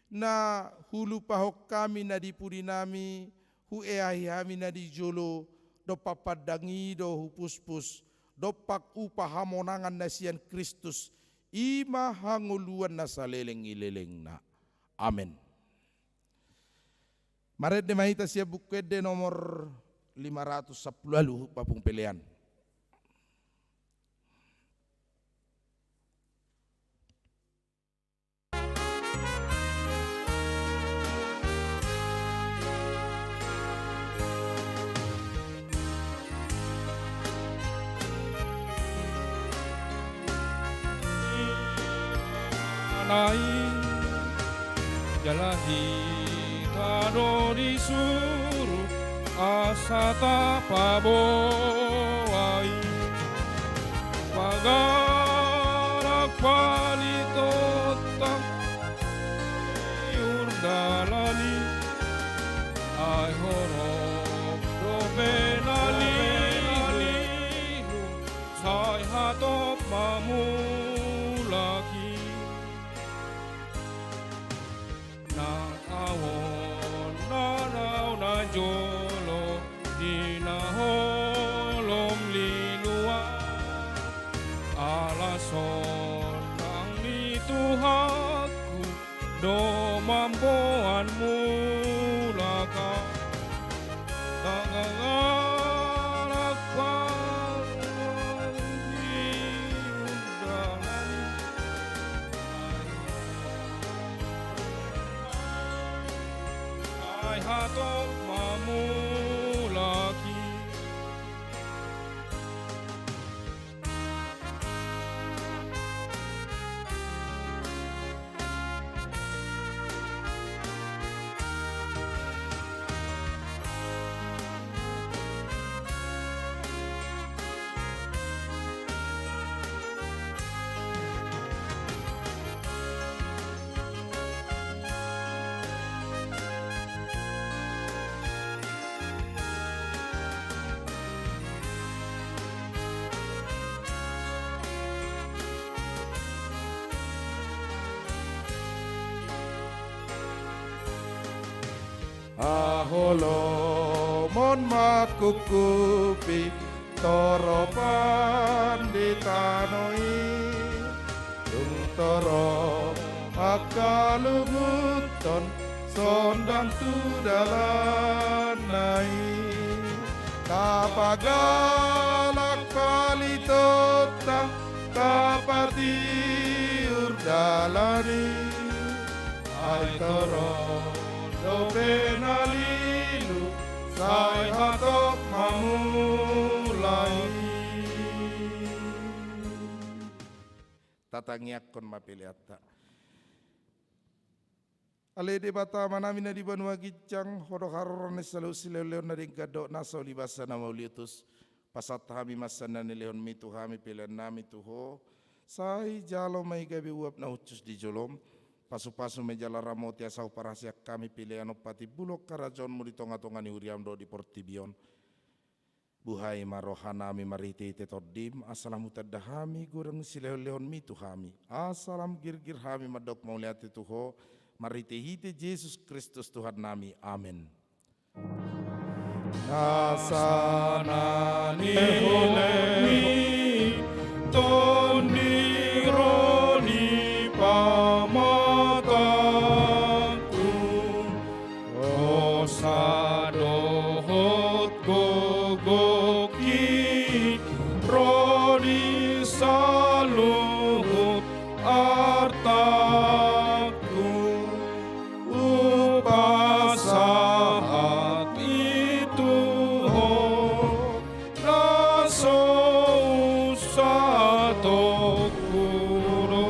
na hulupahon hami na di pudinami, hueahi hami na di jolo, dompak pandang i do hupuspus, dompak upa hamonangan na sian Kristus, i ma hangoluan na saleleng ni lelengna. Amen. Marende ma hita sian Buku Ende nomor lima ratus sampulu ualu, Bapung Pelean. Nai jala hita do disuru asa tapaboa i. Pagalak palitotta di urdalani, ai holom dope na lilu, sai hatop ma mulak i. Nang ahu on na dao na jolo di na holom lilu an, ala sonang ni Tuhanku do mamboan mulak ahu. Pagalak palitotta di urdalani, ai hatop ma mulak i. Haholomon mangkungkupi toropan di tano i, dung torop angka luhuton sondang tu dalanna i. Tapagalak palitotta tapatiur dalan i, ai torop dope na lilu sai hatop ma mulak i. Tatangiangkon ma peleanta. Ale Debata Amanami na di banua ginjang, Ho do haroro ni saluhut silehonlehon na denggan dohot na so ulibasa na mauliutus. Pasahat hami ma sian na nilehonmi tu hami peleannami tu Ho. Sai jalo ma i gabe uap na hushus di jolom. Pasupasu ma i jala ramoti asa huparhaseang hami pelean on patimbulhon harajaonmu di tongatonga ni huriam dohot di portibi on. Buhai ma rohanami marhitehite Tondim, asa lam hutanda hami godang ni silehonlehonmi tu hami. Asa lam girgir hami mandok mauliate tu Ho, marhitehite Jesus Kristus Tuhannami. Amen. Nasa na nilehon ni Tondi ro di pamatangku, hosa dohot gogongki ro di saluhut artangku. Hupasahat i tu Ho na so unsatongku do.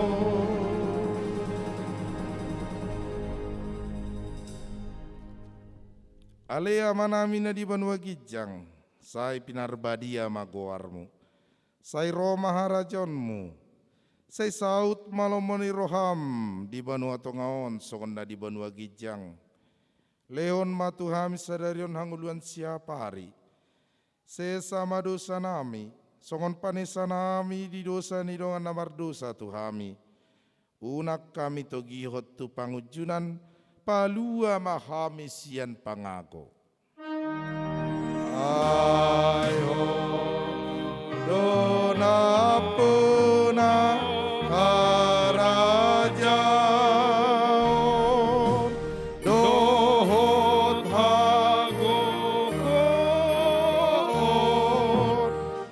Ale Amanami na di banua ginjang, sai pinarbadia ma goarmu. Sai ro ma harajaonmu. Sai saut ma lomo ni roham di banua tonga on songon na di banua ginjang. Lehon ma tu hami sadari on hangoluan siapari. Sesa ma dosanami, songon panesanami di dosa ni dongan na mardosa tu hami. Unang hami togihon tu pangunjunan, palua ma hami sian pangago. Ai Ho do nampuna harajaon dohot hagogoon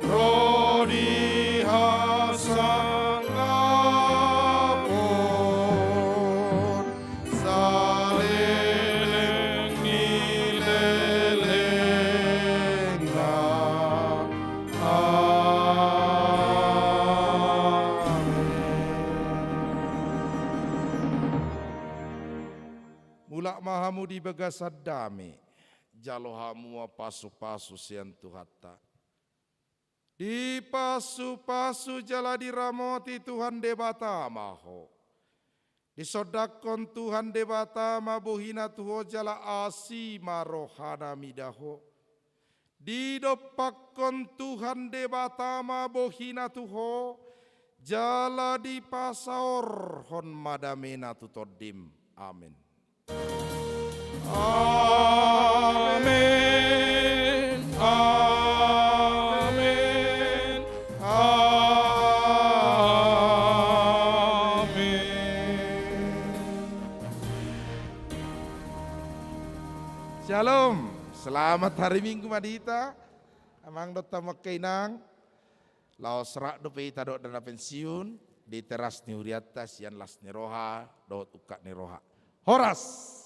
ro di hasangapon saleleng ni lelengna. Amen. Mulak ma hamu di bagasan dame, jalo hamu ma pasupasu sian Tuhanta. Dipasupasu jala diramoti Tuhan Debata ma ho. Disondangkon Tuhan Debata ma bohina tu ho jala asi ma rohana mida ho. Didompakkon Tuhan Debata ma bohina tu ho, jala dipasaorhon ma damena tu tondim. Amen. Amen, amen, amen. Syalom, selamat hari Minggu ma di hita. Amang dohot hamu angka inang. Laos rap dope hita dohot na pensiun di teras ni hurianta sian las ni roha dohot ungkap ni roha. Horas.